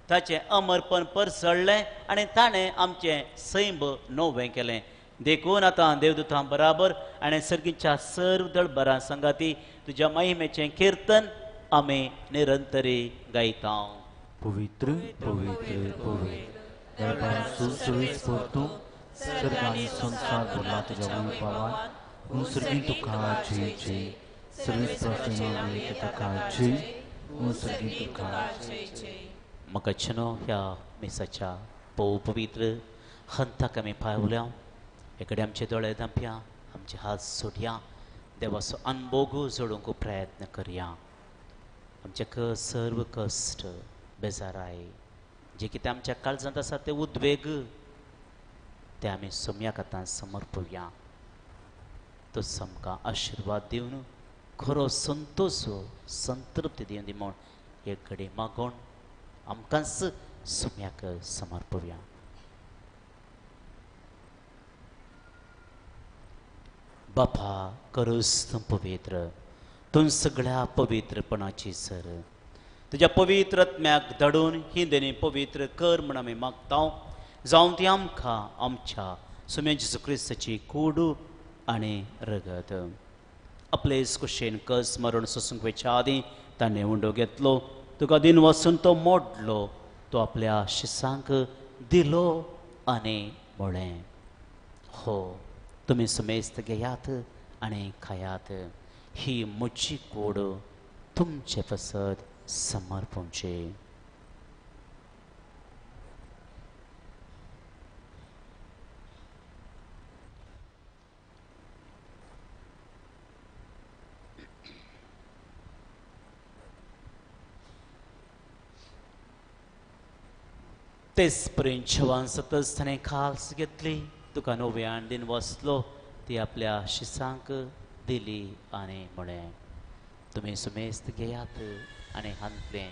ताचें अमरपण परसळ्ळें आनी ताणें आमचें सैम नवें केलें. देखून आतां देवदूतां बराबर आनी सर्गीच्या सर्व दळबरां संगाती तुज्या महिमेचें किर्तन आमी निरंतरी गायता. पवित्र पवित्र पवित्र दरबारांचो सर्वेस परतूं सर्ग आनी संवसार भरला तुज्या वैभवान. उंसर्गीं तुका जय जय, सर्वेस परतूं तुका जय, उंसर्गीं तुका जय जय. म्हाका छनो ह्या मिसाच्या भोव पवित्र हंताक आमी पावल्या. एकडे आमचे दोळे धांपया, आमचे हात सोडया, देवाचो अनभोग जोडूंक प्रयत्न करया. आमचे सर्व कश्ट बेजाराय जे कितें आमच्या काळजांत आसा ते उद्वेग ते आमी सोम्याक आतां समर्पुया. तो आमकां आशिर्वाद दिवन खरो संतोश संतृप्ती दिवन दी म्हूण एक घडी मागोवन आमकांच सोम्याक समर्पुया. बापा करूस तूं पवित्र, तूं सगळ्या पवित्रपणाची सर. तुज्या पवित्र आत्म्याक धाडून ही देणी पवित्र कर म्हूण आमी मागता. जावं ती आमकां आमच्या सुम्या जेजू क्रिस्ताची कूड आनी रगत. आपले कुशेन कस मरण सोसूंक वयच्या आदीं ताणें उंडो घेतलो, तुका दिन वचून तो मोडलो, तो आपल्या शिसांक दिलो आनी म्हळें, हो तुमी सुमेस्त घेयात आनी खायात, ही म्हजी कूड तुमचे पसत समर्पणची. तेच पर्यंत जेवण सतच ताणें खास घेतली, तुका नव्यान दिन वसलो, ती आपल्या शिसांक दिली आनी म्हळें, तुमी सुमेस्त घेयात आनी हांतलें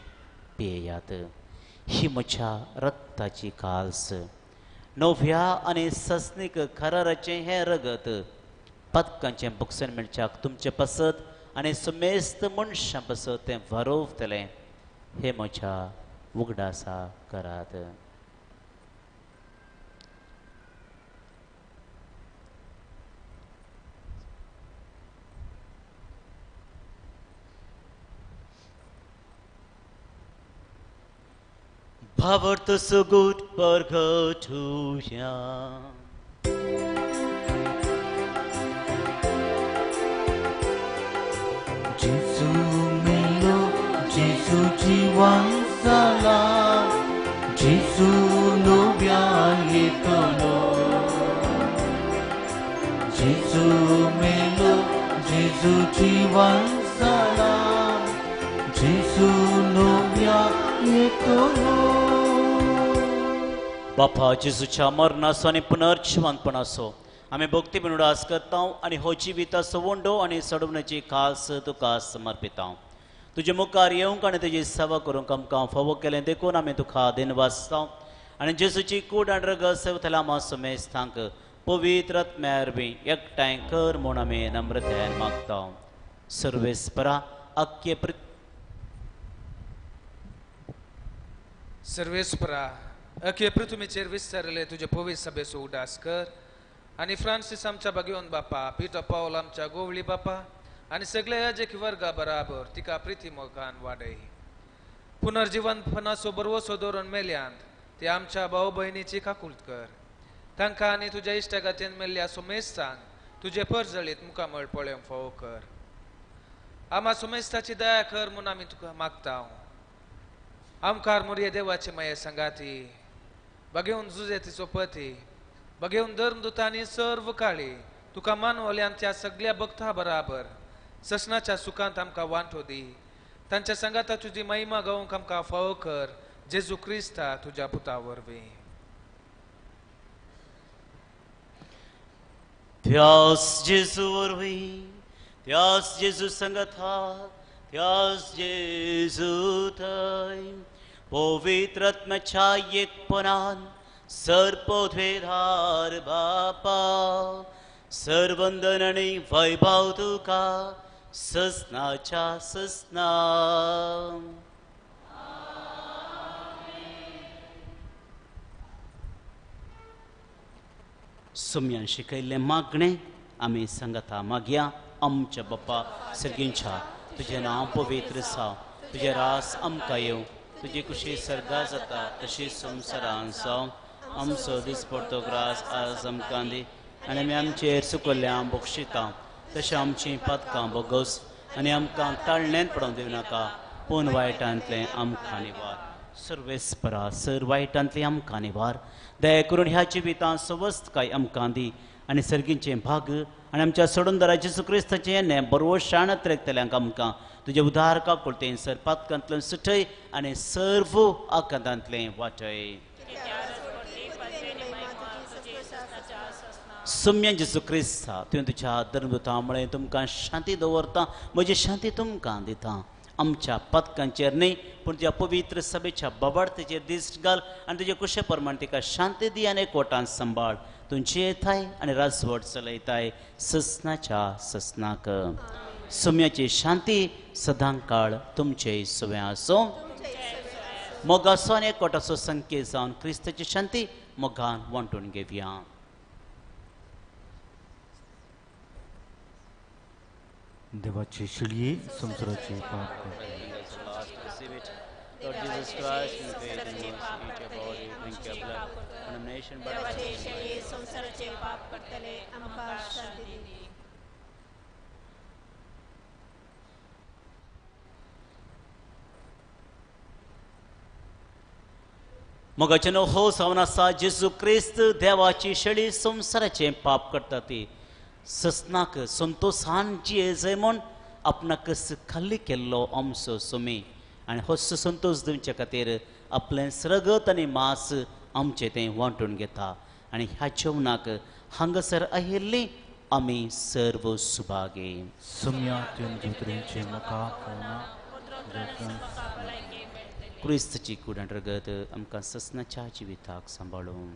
पियेयात, ही म्हज्या रक्ताची काल्स, नव्या आनी सस्नीक कराराचें हें रगत, पदकांचें बक्षण मेळच्याक तुमचे पसत आनी सुमेस्त मनशां पसत तें वरोवतलें, हें म्हज्या उगडासा करात. भावार्थ सुगूट परगटुया. जेजू मेलो, जेजू जिवन जाला, जेजू नव्यान येतलो. जेजू मेलो, जेजू जिवन जाला, जेजू नव्यान येतलो. बापा जेजूच्या मरणाचो आनी पुनर्जिवंतपणाचो आमी भक्ती उडास करता आनी हो जिविताचो वंडो आनी सडवण्याची खास तुका समर्पिता. तुजे मुखार येवंक आनी तुजी सेवा करूंक आमकां फावो केलें देखून आमी तुका दिनवासता आनी जेजूची कूड आनी रगत सेवतल्या आमा सुमेस्तांक पवित्र आत्म्या वरवीं एकठांय कर म्हूण आमी नम्रतायेन मागता. सर्वेस्परा आख्खे सर्वेस्परा अखे पृथ्वीचेर विस्तारले तुजे पवित्र सभेचो उडास कर आनी फ्रांसीस आमच्या बागेवन बापा, पिटर पावल आमच्या गोवळी बापा आनी सगळे याजकी वर्गा बराबर तिका प्रिती मोगान वाडय. पुनर्जिवनपणाचो बरवसो दवरून मेल्यांत ते आमच्या भाव भयणीची काकूळट कर. तांकां आनी तुज्या इश्टागातीन मेल्ल्या सुमेस्तांक तुजे परजळीत मुखामळ पळोवंक फावो कर. आमा सुमेस्ताची दया कर म्हूण आमी तुका मागता. आमकार मुरये देवाचे माये संगाती बघेवन जुजेतीचो पती बघेवन धर्मदुतांनी सर्व काळी तुका मानवल्यान त्या सगळ्या भक्ता बराबर ससनाच्या सुखांत आमकां वांटो दी. तांच्या संगाता तुजी महिमा गावंक आमकां फावो कर. जेजू क्रिस्ता तुज्या पुता वरवीं. त्यास जेजू वरवीं, त्यास जेजू संगता, त्यास जेजू थंय पवित्र आत्म्याच्या एकपणान सर्पद्वेधार बापा सर्वंदन आनी वैभव तुका ससनाच्या ससना. सुम्यान शिकयल्लें मागणें आमी सांगता मागया. आमच्या बापा सर्गींच्या, तुजें नांव पवित्र जावं, तुजें रास आमकां येवं, तुजी कुशी सर्गा जाता तशी संवसारान जावं. आमचो दिसपडतो ग्रास आज आमकां दी आनी आमी आमचेर सुकल्ल्या बक्षिता तशें आमचीं पातकां बोगस आनी आमकां ताळण्यांत पडोवंक दिवनाका, पूण वायटांतलें आमकां निवार. सर्वेस्परा सर वायटांतलें आमकां निवार. दया करून ह्या जिवितांत सवस्तकाय आमकां दी आनी सर्गींचें भाग आनी आमच्या सोडूनदारा जेजू क्रिस्ताचें नेम बरो शाण त्रेकतल्यांक आमकां तुजें उदार काकुळतेन सर पातकांतल्यान सुटय आनी सर्व आकांतांतलें वाटय. सुम्या जेजू क्रिस्ता, तुवें तुज्या धर्मदुता म्हळें तुमकां शांती दवरता, म्हजी शांती तुमकां दिता. आमच्या पदकांचेर न्हय पूण तुज्या पवित्र सभेच्या बाबार्थेचेर दिश्ट घाल आनी तुजे कुशे प्रमाण तिका शांती दी आनी एकवटान सांबाळ. तुमची येताय आनी राजवट चलयताय ससनाच्या ससनाक. सुम्याची शांती सदां काळ तुमचे सुवें आसूं. मोगाचो आनी एकवटाचो संकेत जावन क्रिस्ताची शांती मोगान वांटून घेवया. देवाची शिळये संवसाराचे पाप करता. Lord Jesus Christ, in faith and mercy, eat your body, drink your blood, condemnation but संवसाराचे पाप करतले आमकां शांती दी. मोगाचें हो जावन आसा जेजू क्रिस्त देवाची शेळी संवसाराचें पाप करता ती ससनाक संतोशान जिये म्हूण आपणाक खाल्ली केल्लो आमचो सुमी आनी होच संतोश दिवचे खातीर आपलें रगत आनी मांस आमचें तें वांटून घेता आनी ह्या जेवणाक हांगासर आयिल्ली आमी सर्व सुभागी. सुम्या तुवें म्हाका क्रिस्तची कूड आनी रगत आमकां ससनाच्या जिविताक सांबाळूं.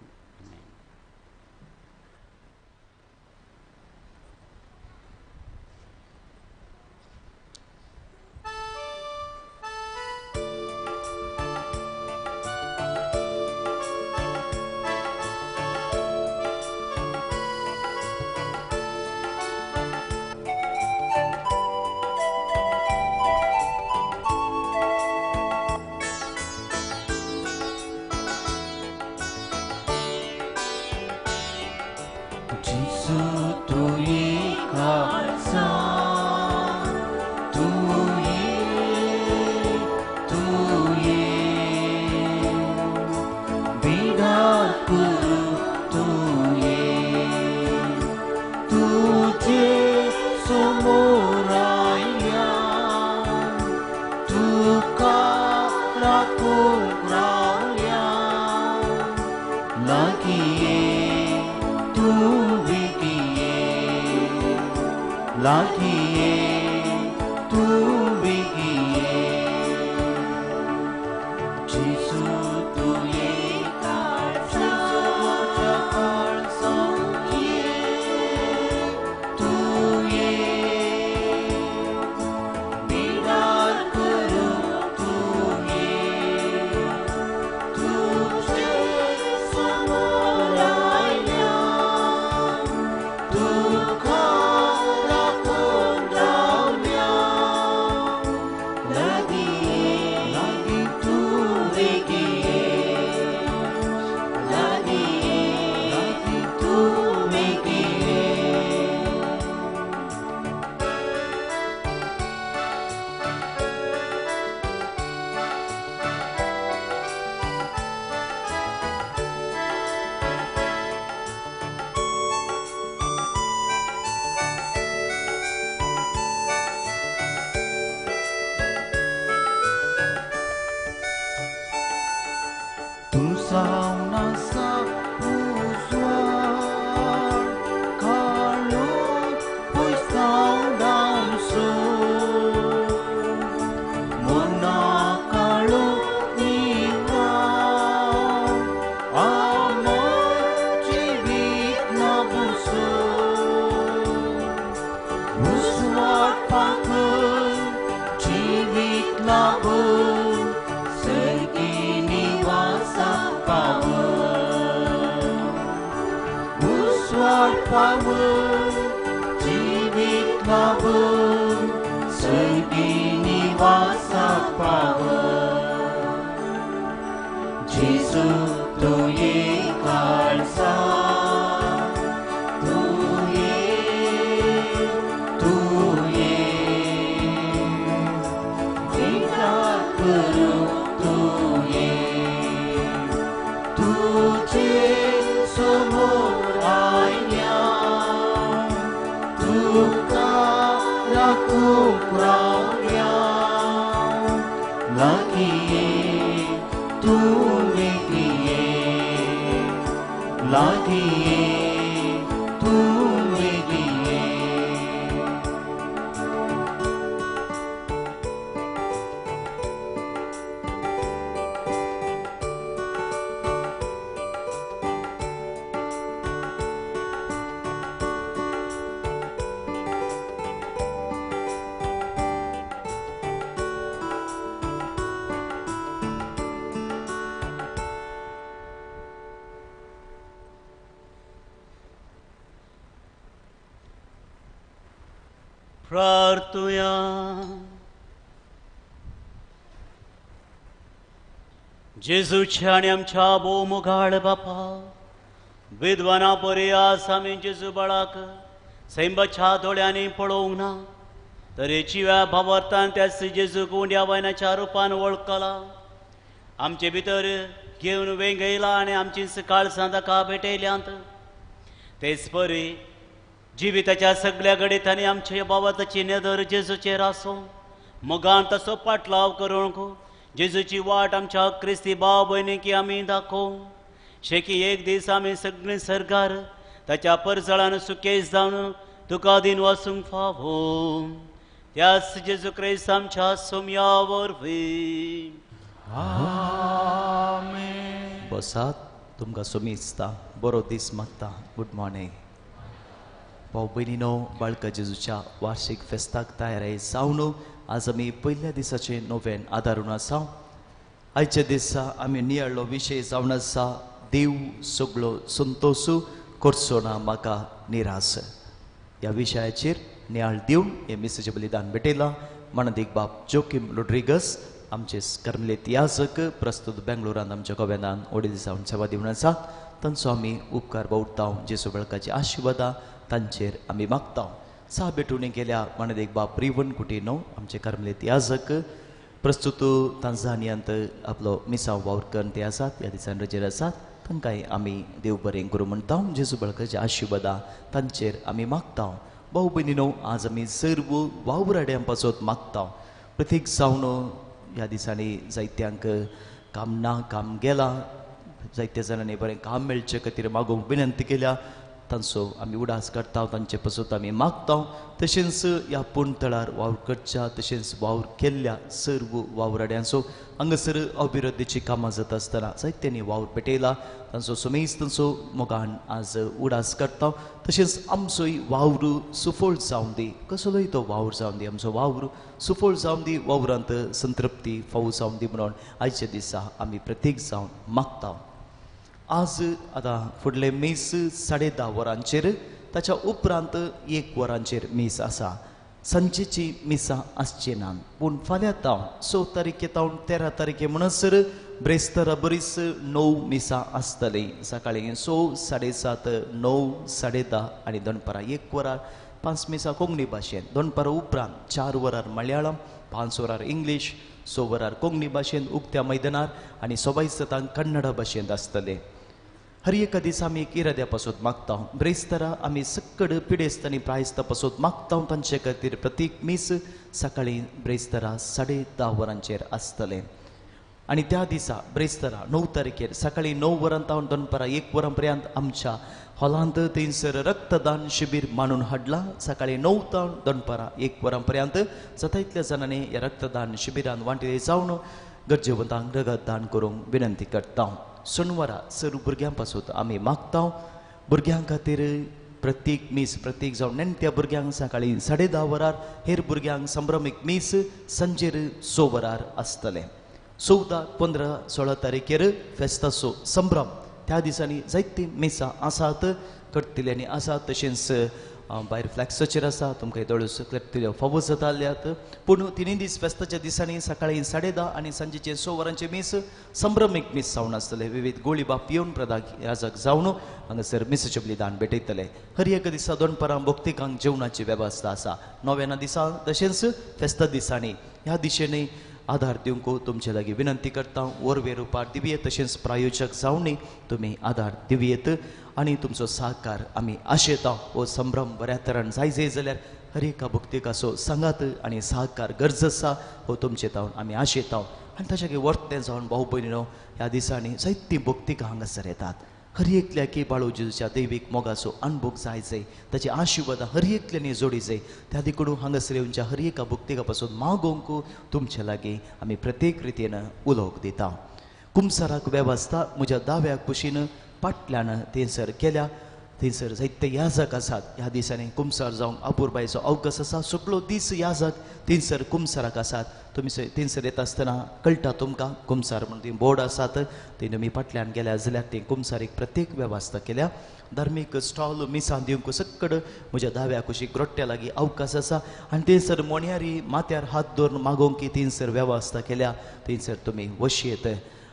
Sauna sa usual लाभून सर्गी निवासा पावन उस्वाड पावन जिवीत लाभून सर्गी निवासा पावन जेजू तूं ये काळजा प्रार्थुया। जेजूच्या आनी आमच्या भोवमुखाळ बापा विद्वाना परी आज आमी जेजू बाळाक सैंबाच्या दोळ्यांनी पळोवंक ना तरी जिव्या भावार्थान त्याच जेजूक उंड्या वायनाच्या रुपान वळखला आमचे भितर घेवन वेंगयला आनी आमची काळसां ताका भेटयल्यांत। तेच परी जिविताच्या सगळ्या घडितांनी आमच्या बाबाची नदर जेजूचेर आसूं मोगान तसो पाटलाव करूंक जेजूची वाट आमच्या क्रिस्ती भाव भयणीक आमी दाखोवं शेकी एक दीस आमी सगळीं सरकार ताच्या परजळान सुकेश जावन तुका दिन वासूंक फावो त्याच जेजू क्रिस्त आमच्या सोम्या वरवीं। बसात, तुमकां सोमी दिसता, बरो दीस मागता। Good morning. भाव भयणीनो, बाळका जेजूच्या वार्षिक फेस्ताक तयार जावन आज आमी पयल्या दिसाचें नोवेन आदारून आसा। आयच्या दिसा आमी नियाळ्ळो विशय जावन आसा देव सगळो संतोसू करचो ना म्हाका निरास। ह्या विशयाचेर नियाळ दिवन हें मिसाचें बलिदान भेटयलां मानादीक बाब जोकीम रोड्रिगस आमचे कर्मलेत याजक प्रस्तुत बेंगलोरांत आमच्या गोव्यान वडील जावन सेवा दिवन आसा। तांचो आमी उपकार बावडटा, जेजू बाळकाची आशिर्वादां तांचेर आमी मागता। सा भेटून गेल्या मानादीक बाब रिवन कुटिनो आमचे कर्मलेत याजक प्रस्तुत तांजानियांत आपलो मिसांव वावर करून ते आसात, ह्या दिसान रजेर आसात। तांकांय आमी देव बरें करूं म्हणटा, जेजू बाळकाची आशिर्वादां तांचेर आमी मागता। भाव भयणीनो, आज आमी सर्व वावराड्यां पासत मागता। प्रतीक जावन ह्या दिसांनी जायत्यांक काम ना काम गेलां, जायत्या जाणांनी बरें काम मेळचे खातीर मागूंक विनंती केल्या, तांचो आमी उडास काडटा, तांचे पासत आमी मागता। तशेंच ह्या पूण तळार वावर करच्या तशेंच वावर केल्ल्या सर्व वावराड्यांचो हांगासर अभिवृद्धीची कामां जाता आसतना जायत्यांनी वावर पेटयला, तांचो सुमेज तांचो मोगान आज उडास काडटा। तशेंच आमचोय वावर सुफळ जावं दी, कसलोय तो वावर जावं दी, आमचो वावर सुफळ जावं दी, वावरांत संतृप्ती फावो जावं दी म्हणून आयच्या दिसा आमी प्रत्येक जावन मागता। आज आतां फुडलें मीस 10:30 वरांचेर, ताच्या उपरांत 1 वरांचेर मीस आसा। सांजेची मिसां आसची ना, पूण फाल्यां तावन 6 तारखे तावन 13 तारखे म्हणसर ब्रेस्तारा बरीच 9 मिसां आसतलीं। सकाळीं 6, 7:30, 9, 10:30 आनी दनपारां 1 वरार 5 मिसां कोंकणी भाशेन, दनपारां उपरांत 4 वरार मलयाळम, 5 वरार इंग्लीश, 6 वरार कोंकणी भाशेन उक्त्या मैदानार आनी 7:15 कन्नडा भाशेंत आसतलें। हर एका दिसा आमी एक इराद्या पासत मागता। ब्रेस्तारा आमी सक्कड पिडेस्त आनी प्रायस्ता पासत मागता, तांचे खातीर प्रतीक मीस सकाळीं ब्रेस्तारा 10:30 वरांचेर आसतलें। आनी त्या दिसा ब्रेस्तारा 9 तारखेर सकाळीं 9 वरां तावन दनपारां 1 वरां पर्यंत आमच्या हॉलांत थंयसर रक्तदान शिबीर मांडून हाडलां। सकाळीं 9 तावन दनपारां 1 वरां पर्यंत जाता इतल्या जाणांनी ह्या रक्तदान शिबिरान वांटेली जावन गरजेवंतांक रगतदान करूंक विनंती करता। शेनवारा सर्व भुरग्यां पासून आमी मागता। भुरग्यां खातीर प्रत्येक मीस प्रत्येक जावन नेण्ट्या भुरग्यांक सकाळी 10:30 वरार, हेर भुरग्यांक संभ्रमीक मीस सांजेर 6 वरार आसतलें. 14, 15, 16 तारीखेर फेस्ताचो संभ्रम त्या दिसांनी जायतीं मिसां आसात, करतल्यांनी आसात. तशेंच भायर फ्लॅक्साचेर आसा, तुमकां दोळ्यो करतल्यो फावो जाताल्यात. पूण 3 दीस फेस्ताच्या दिसांनी सकाळी 10:30 आनी सांजेचे 6 वरांचे मीस संभ्रमीक मीस जावन आसतले. विविध गोळी बाप येवन प्रधान याजक जावन हांगासर मिसाचें बलिदान भेटयतले. हर एका दिसा दनपारां भक्तिकांक जेवणाची वेवस्था आसा. नव्याना दिसा तशेंच फेस्ता दिसांनी ह्या दिशेने आधार दिवंक तुमचे लागीं विनंती करता. वरवे रुपार दिवयेत, तशेंच प्रायोजक जावनी तुमी आधार दिवयेत आनी तुमचो सहकार आमी आशेता. हो संभ्रम बऱ्या तरान जाय जाय जाल्यार हर एका भक्तिकाचो सांगात आनी सहकार गरज आसा, हो तुमचे तावन आमी आशेता. आनी तशें वर्तें जावन भाव भयणीनो ह्या दिसांनी जायतीं भक्तिकां हांगासर येतात. हर एकल्याकी बाळू जेजूच्या दैवीक मोगाचो अनुभव जाय जाय, ताची आशिर्वादां हर एकल्यानी जोडी जाय. त्या देखून हांगासर येवच्या हर एका भक्तिका पासून मागोवंक तुमचे लागीं आमी प्रत्येक रितीन उलोवंक दिता. कुमसाराक वेवस्था म्हज्या दाव्या कुशीन पाटल्यान थंयसर केल्या. थंयसर जायते याजक आसात. ह्या दिसांनी कुमसार जावंक अपुरबायेचो अवकाश आसा. सगळो दीस याजक थंयसर कुमसाराक आसात. तुमी थंयसर येता आसतना कळटा तुमकां कुमसार म्हणून ती बोर्ड आसात. थंय तुमी फाटल्यान गेल्या जाल्यार ती कुमसारीक प्रत्येक वेवस्था केल्या. धार्मीक स्टॉल मिसां दिवंक सक्कड म्हज्या दाव्या कुशीक ग्रोट्ट्या लागीं अवकाश आसा आनी थंयसर मोणयारी माथ्यार हात दवरून मागोवंक थंयसर वेवस्था केल्या. थंयसर तुमी वशयेत.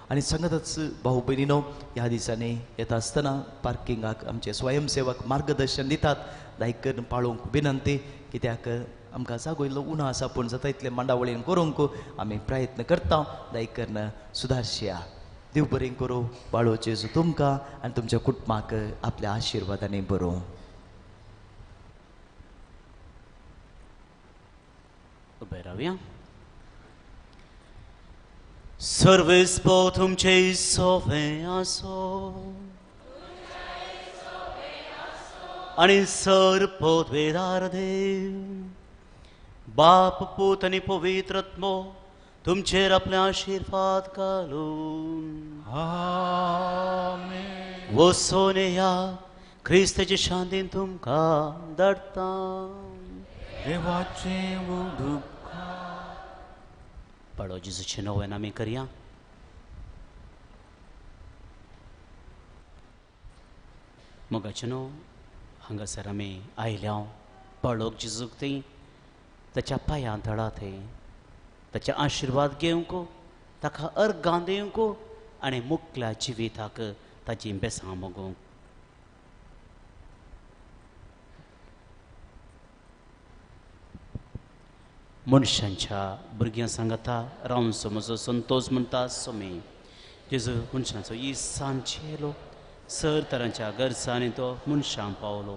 आनी सांगतच भाऊ भयणीनो ह्या दिसांनी येता आसतना पार्किंगाक आमचे स्वयंसेवक मार्गदर्शन दितात. दायक पाळोवंक विनंती, कित्याक आमकां जागो इल्लो उणो आसा, पूण जाता इतले मांडावळीन करूंक आमी प्रयत्न करता. दायक सुदारशया. देव बरें करूं. बाळो जेजू तुमकां आनी तुमच्या कुटुंबाक आपल्या आशिर्वादांनी बरोवं. उबे रावया. सर्वेस्पो तुमचे सोवे आसो आनी सर पदवेदार देव बाप पूत आनी पवित्र आत्मो तुमचेर आपले आशिर्वाद घालून वसोन ह्या क्रिस्ताचे शांतीन तुमकां धाडटा. देवाचें उदक पाडो जेजूचें नवें आमी करया. मोगाचें न्हू हांगासर आमी आयल्या पाळोक जेजूक थंय ताच्या पांयां तळा थंय ताचे आशिर्वाद घेवंक, ताका अर्गां दिवंक आनी मुकल्या जिविताक ताची बेसां मागूंक. मनशांच्या भुरग्यां सांगता रावंचो म्हजो संतोष म्हणटा सोमी जेजू मनशांचो इसान चेलो सर तरांच्या गरजांनी तो मनशांक पावलो.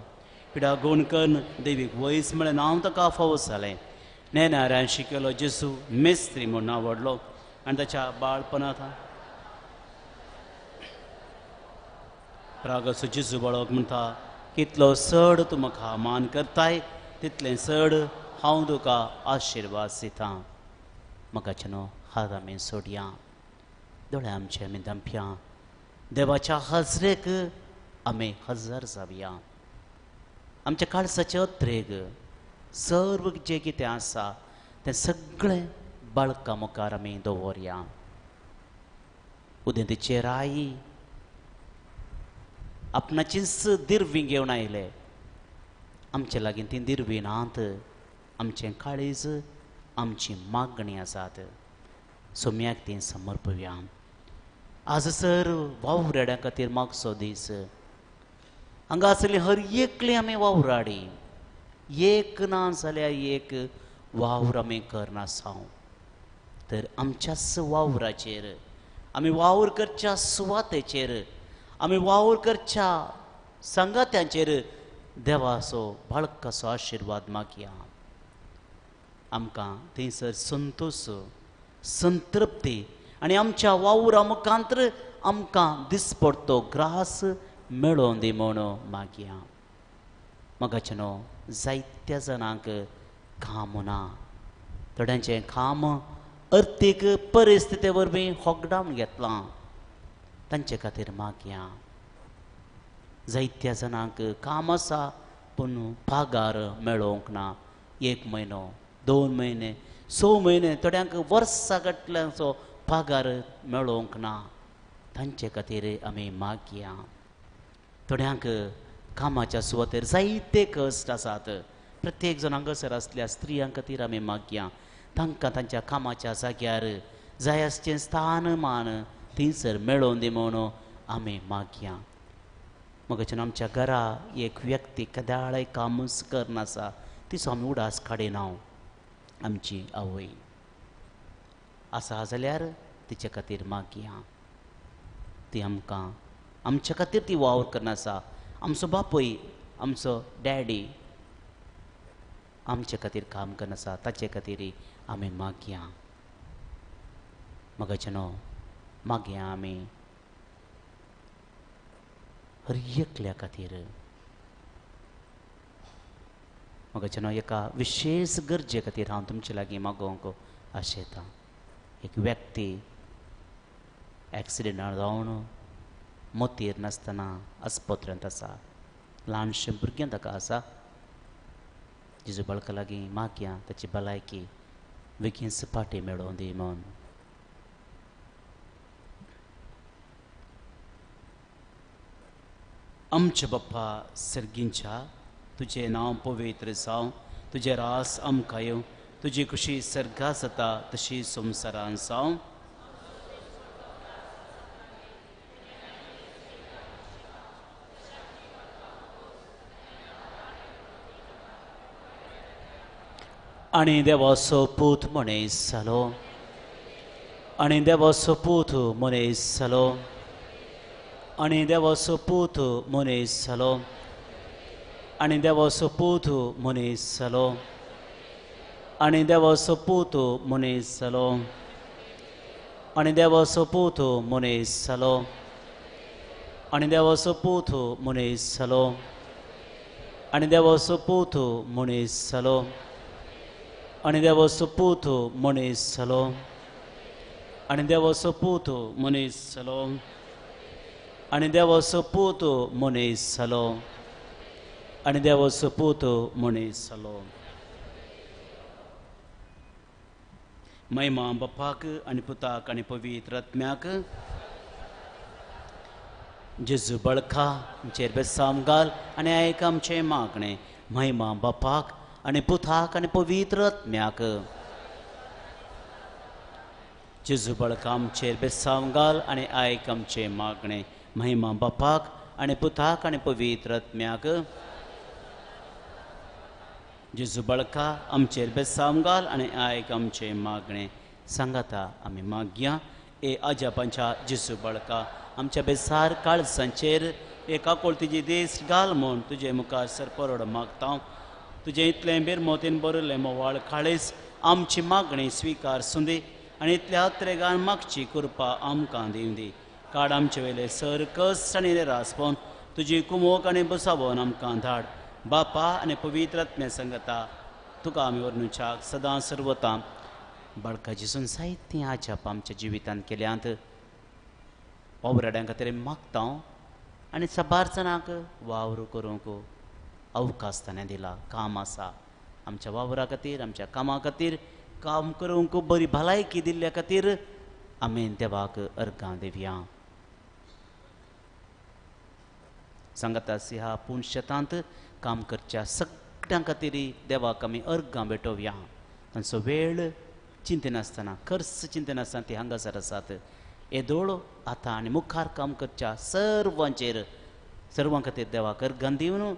पिडा गुण कन्न देवीक वयस म्हळें नांव ताका फावो जालें. नेनाऱ्यान शिकयलो जेजू मेस्त्री म्हूण आवडलो आनी ताच्या बाळपणांत रागाचो जेजू बाळक म्हणटा कितलो चड तूं म्हाका मान करताय तितलें चड हांव तुका आशिर्वाद दितां. म्हाका न्हू हात आमी सोडया, दोळे आमचे आमी धांपया, देवाच्या हाजरेक आमी हजर जावया. आमच्या काळसाचे अत्रेग सर्व जें कितें आसा तें सगळें बाळका मुखार आमी दवरया. उदेंतीचेर आई आपणाचीच दिरवी घेवन आयले. आमचे लागीं ती दिरवी नात. आमचें काळीज आमची मागणी आसात. सोम्याक ती समर्पया. आज सर वावराड्यां खातीर मागचो दीस. हांगा आसली हर एकली आमी वावराडी, एक ना जाल्यार एक वावर आमी करनासां. तर आमच्याच वावराचेर, आमी वावर करच्या सुवातेचेर, आमी वावर करच्या सांगात्यांचेर देवाचो बाळकाचो आशिर्वाद मागया. आमकां थंयसर संतोश, संतृप्ती आनी आमच्या वावरा मुखांतर आमकां दिसपडतो ग्रास मेळोवन दी म्हूण मागया. म्हाका न्हू जायत्या जाणांक काम ना, थोड्यांचें काम अर्थीक परिस्थिती वरवीं होगडावन घेतलां, तांचे खातीर मागया. जायत्या जाणांक काम आसा पूण पगार मेळोवंक ना. 1 म्हयनो, 2 म्हयने, 6 म्हयने, थोड्यांक वर्सां गटल्यांचो पगार मेळोवंक ना. तांचे खातीर आमी मागया. थोड्यांक कामाच्या सुवातेर जायते कश्ट आसात. प्रत्येक जाण हांगासर आसल्या स्त्रियां खातीर आमी मागया. तांकां तांच्या कामाच्या जाग्यार जाय आसचें स्थान मान थंयसर मेळोवन दी म्हणून आमी मागया. मगच्यान आमच्या घरा एक व्यक्ती कदाळय कामूच करनासा तिचो आमी उडास काडिना. आमची आवय आसा जाल्यार तिचे खातीर मागया. ती आमकां आमच्या खातीर ती वावर करनासा. आमचो बापूय, आमचो डॅडी आमचे खातीर काम करनासा, ताचे खातीर आमी मागया. मगच्यान मागया आमी हर एकल्या खातीर. मगच्यान एका विशेष गरजे खातीर हांव तुमचे लागीं मागोवंक आशेतां. एक व्यक्ती एक्सिडेंटान जावन मोतीर नासतना आस्पत्र्यांत आसा. ल्हानशें भुरगें ताका आसा. जेजू बाळका लागीं मागया ताची भलायकी बेगीन फाटी मेळोवन दी म्हूण. आमच्या बाप्पा सर्गींच्या, तुजें नांव पवित्र जावं, तुजें रास आमकां येवं, तुजी खुशी सर्गा जाता तशी संवसारान जावं. आनी देवाचो पूत मनीस जालो, आनी देवाचो पूत मनीस जालो, आनी देवाचो पूत मनीस जालो, आनी देवाचो पूत मनीस जालो, आनी देवाचो पूत मनीस जालो, आनी देवाचो पूत मनीस जालो, आनी देवाचो पूत मनीस जालो, आनी देवाचो पूत मनीस जालो, आनी देवाचो पूत मनीस जालो, आनी देवाचो पूत मनीस जालो, आनी देवाचो पूत मनीस जालो, आनी देवाचो पूत मनीस जालो. महिमा बापाक आनी पुताक आनी पवित्र आत्म्याक. जेजू बळखा आमचेर बेसाम घाल आनी आयक आमचें मागणें. महिमा बापाक आनी पुताक आनी पवित्र आत्म्याक. जेजू बळखा आमचेर बेसाम घाल आनी आयक आमचें मागणें. महिमा बापाक आनी पुताक आनी पवित्र आत्म्याक. जेजू बळखा आमचेर बेसाम घाल आनी आयक आमचें मागणें. सांगाता आमी मागया. ए आजापांच्या जेजू बळखा आमच्या बेसार काळजांचेर एक आकोळतीची देस घाल म्हूण तुजे मुखार सरपरोड मागता. तुजें इतलें बेरमोतीन बरयलें मोवाळ काळीज आमची मागणी स्विकार सुंदी आनी इतल्या त्रेगान मागची कृपा आमकां दिवं दी. काड आमचे वयले सर कश्ट आनी निरासपण तुजी कुमोक आनी बसावन आमकां धाड. बापा आनी पवित्र आत्म्या संगता तुका आमी वर्णुच्याक सदां सर्वता. बाळका जेजून जायतीं आजाप आमच्या जिवितांत केल्यांत. वावराड्यां खातीर मागता आनी साबार जाणांक वावर करूंक अवकाश ताणें दिला. काम आसा आमच्या वावरा खातीर, आमच्या कामा खातीर काम करूंक बरी भलायकी दिल्ल्या खातीर आमी देवाक अर्गां दिवया. सांगाता ह्या पूण शेतांत काम करच्या सगळ्यां खातीर देवाक आमी अर्गां भेटोवया. तांचो वेळ चिंतनासतना, खर्च चिंतनासतना ती हांगासर आसात. येदोळ आतां आनी मुखार काम करच्या सर्वांचेर सर्वां खातीर देवाक अर्गां दिवन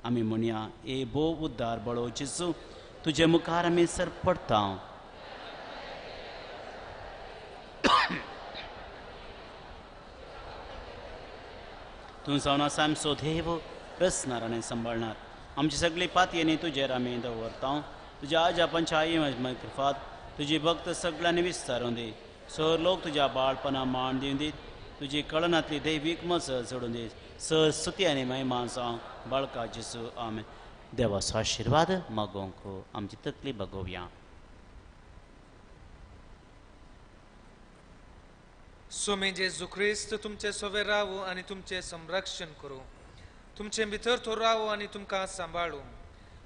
आमी म्हणया, ए भोव उद्दार बळो जेजू, तुजे मुखार आमी सर पडटा. तूं जावन आसा आमचो देव, रचणार आनी सांबाळणार. आमची सगळी पातयेनी तुजेर आमी दवरता. तुज्या आजापांच्या आई कृपात तुजी भक्त सगळ्यांनी विस्तारून दी. सर लोक तुज्या बाळपणा मान दिवन दी. तुजी कळनांतली दैवीक मजत जोडून दी. सर स्तुती आनी महिमा जावं बाळका जेजू. आमेन. देवाचो आशिर्वाद मागोवंक आमची तकली बगोवया. स्वामी जेजू क्रिस्त तुमचे सोवे रावू आनी तुमचें संरक्षण करूं. तुमचे भितर तो रावो आनी तुमकां सांबाळूं,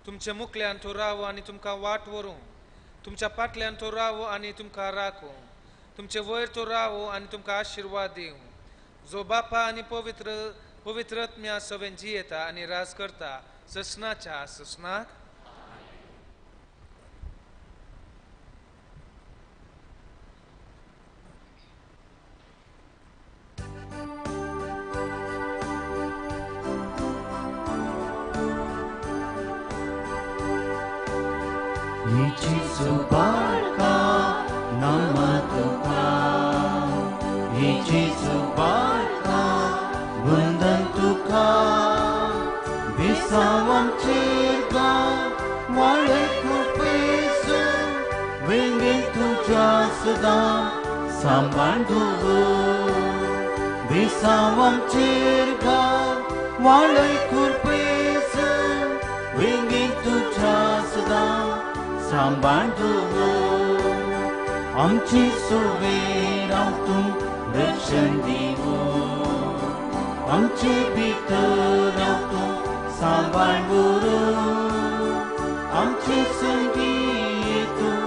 तुमचे मुखल्यान तो रावो आनी तुमकां वाट व्हरूं, तुमच्या फाटल्यान तो रावो आनी तुमकां राखूं, तुमचे वयर तो रावो आनी तुमकां आशिर्वाद दिवं, जो बापा आनी पवित्र पवित्रत्म्या सवें जियेता आनी राज करता ससनाच्या ससनाक. Barka namatuka, Jesu barka vandan tuka, bisavam chirga wale kurpesu, vengin tuja sada sambandu, bisavam chirga wale kurpesu, vengin tuja sada सांबाळू. आमची सुवे राव तूं रक्षण दिवो, आमचे भितर राव तूं सांबाळ गुरू, आमचे संगी तूं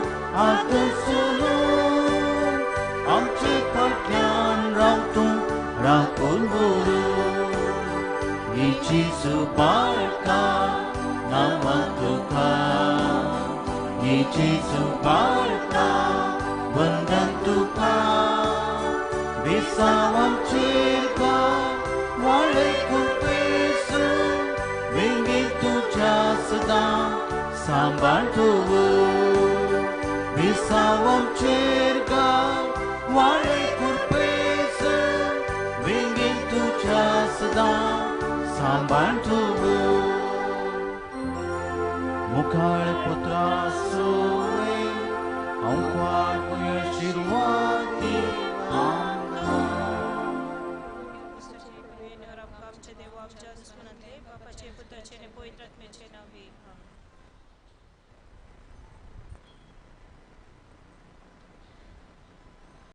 आदर्शलो, आमचे फाटल्यान राव तूं राखून गुरू. जेजू बाळका नांवां तुका, जेजू बाळका वंदन तुका, बेसावां चिरका वाळे कुपेसू, वेंगे तुज्या सदां सांबाळ दवर, बेसावां चिरका वाळे कुपेसू, वेंगे तुज्या सदां सांबाळ दवर. मुखाळ पुत्रा सुवे अंकार आशीर्वादी आमकां. आमचे देव आमच्या दुस्मनांतले बापाचे पुताचे आनी पवित्र आत्म्याचे नांवे.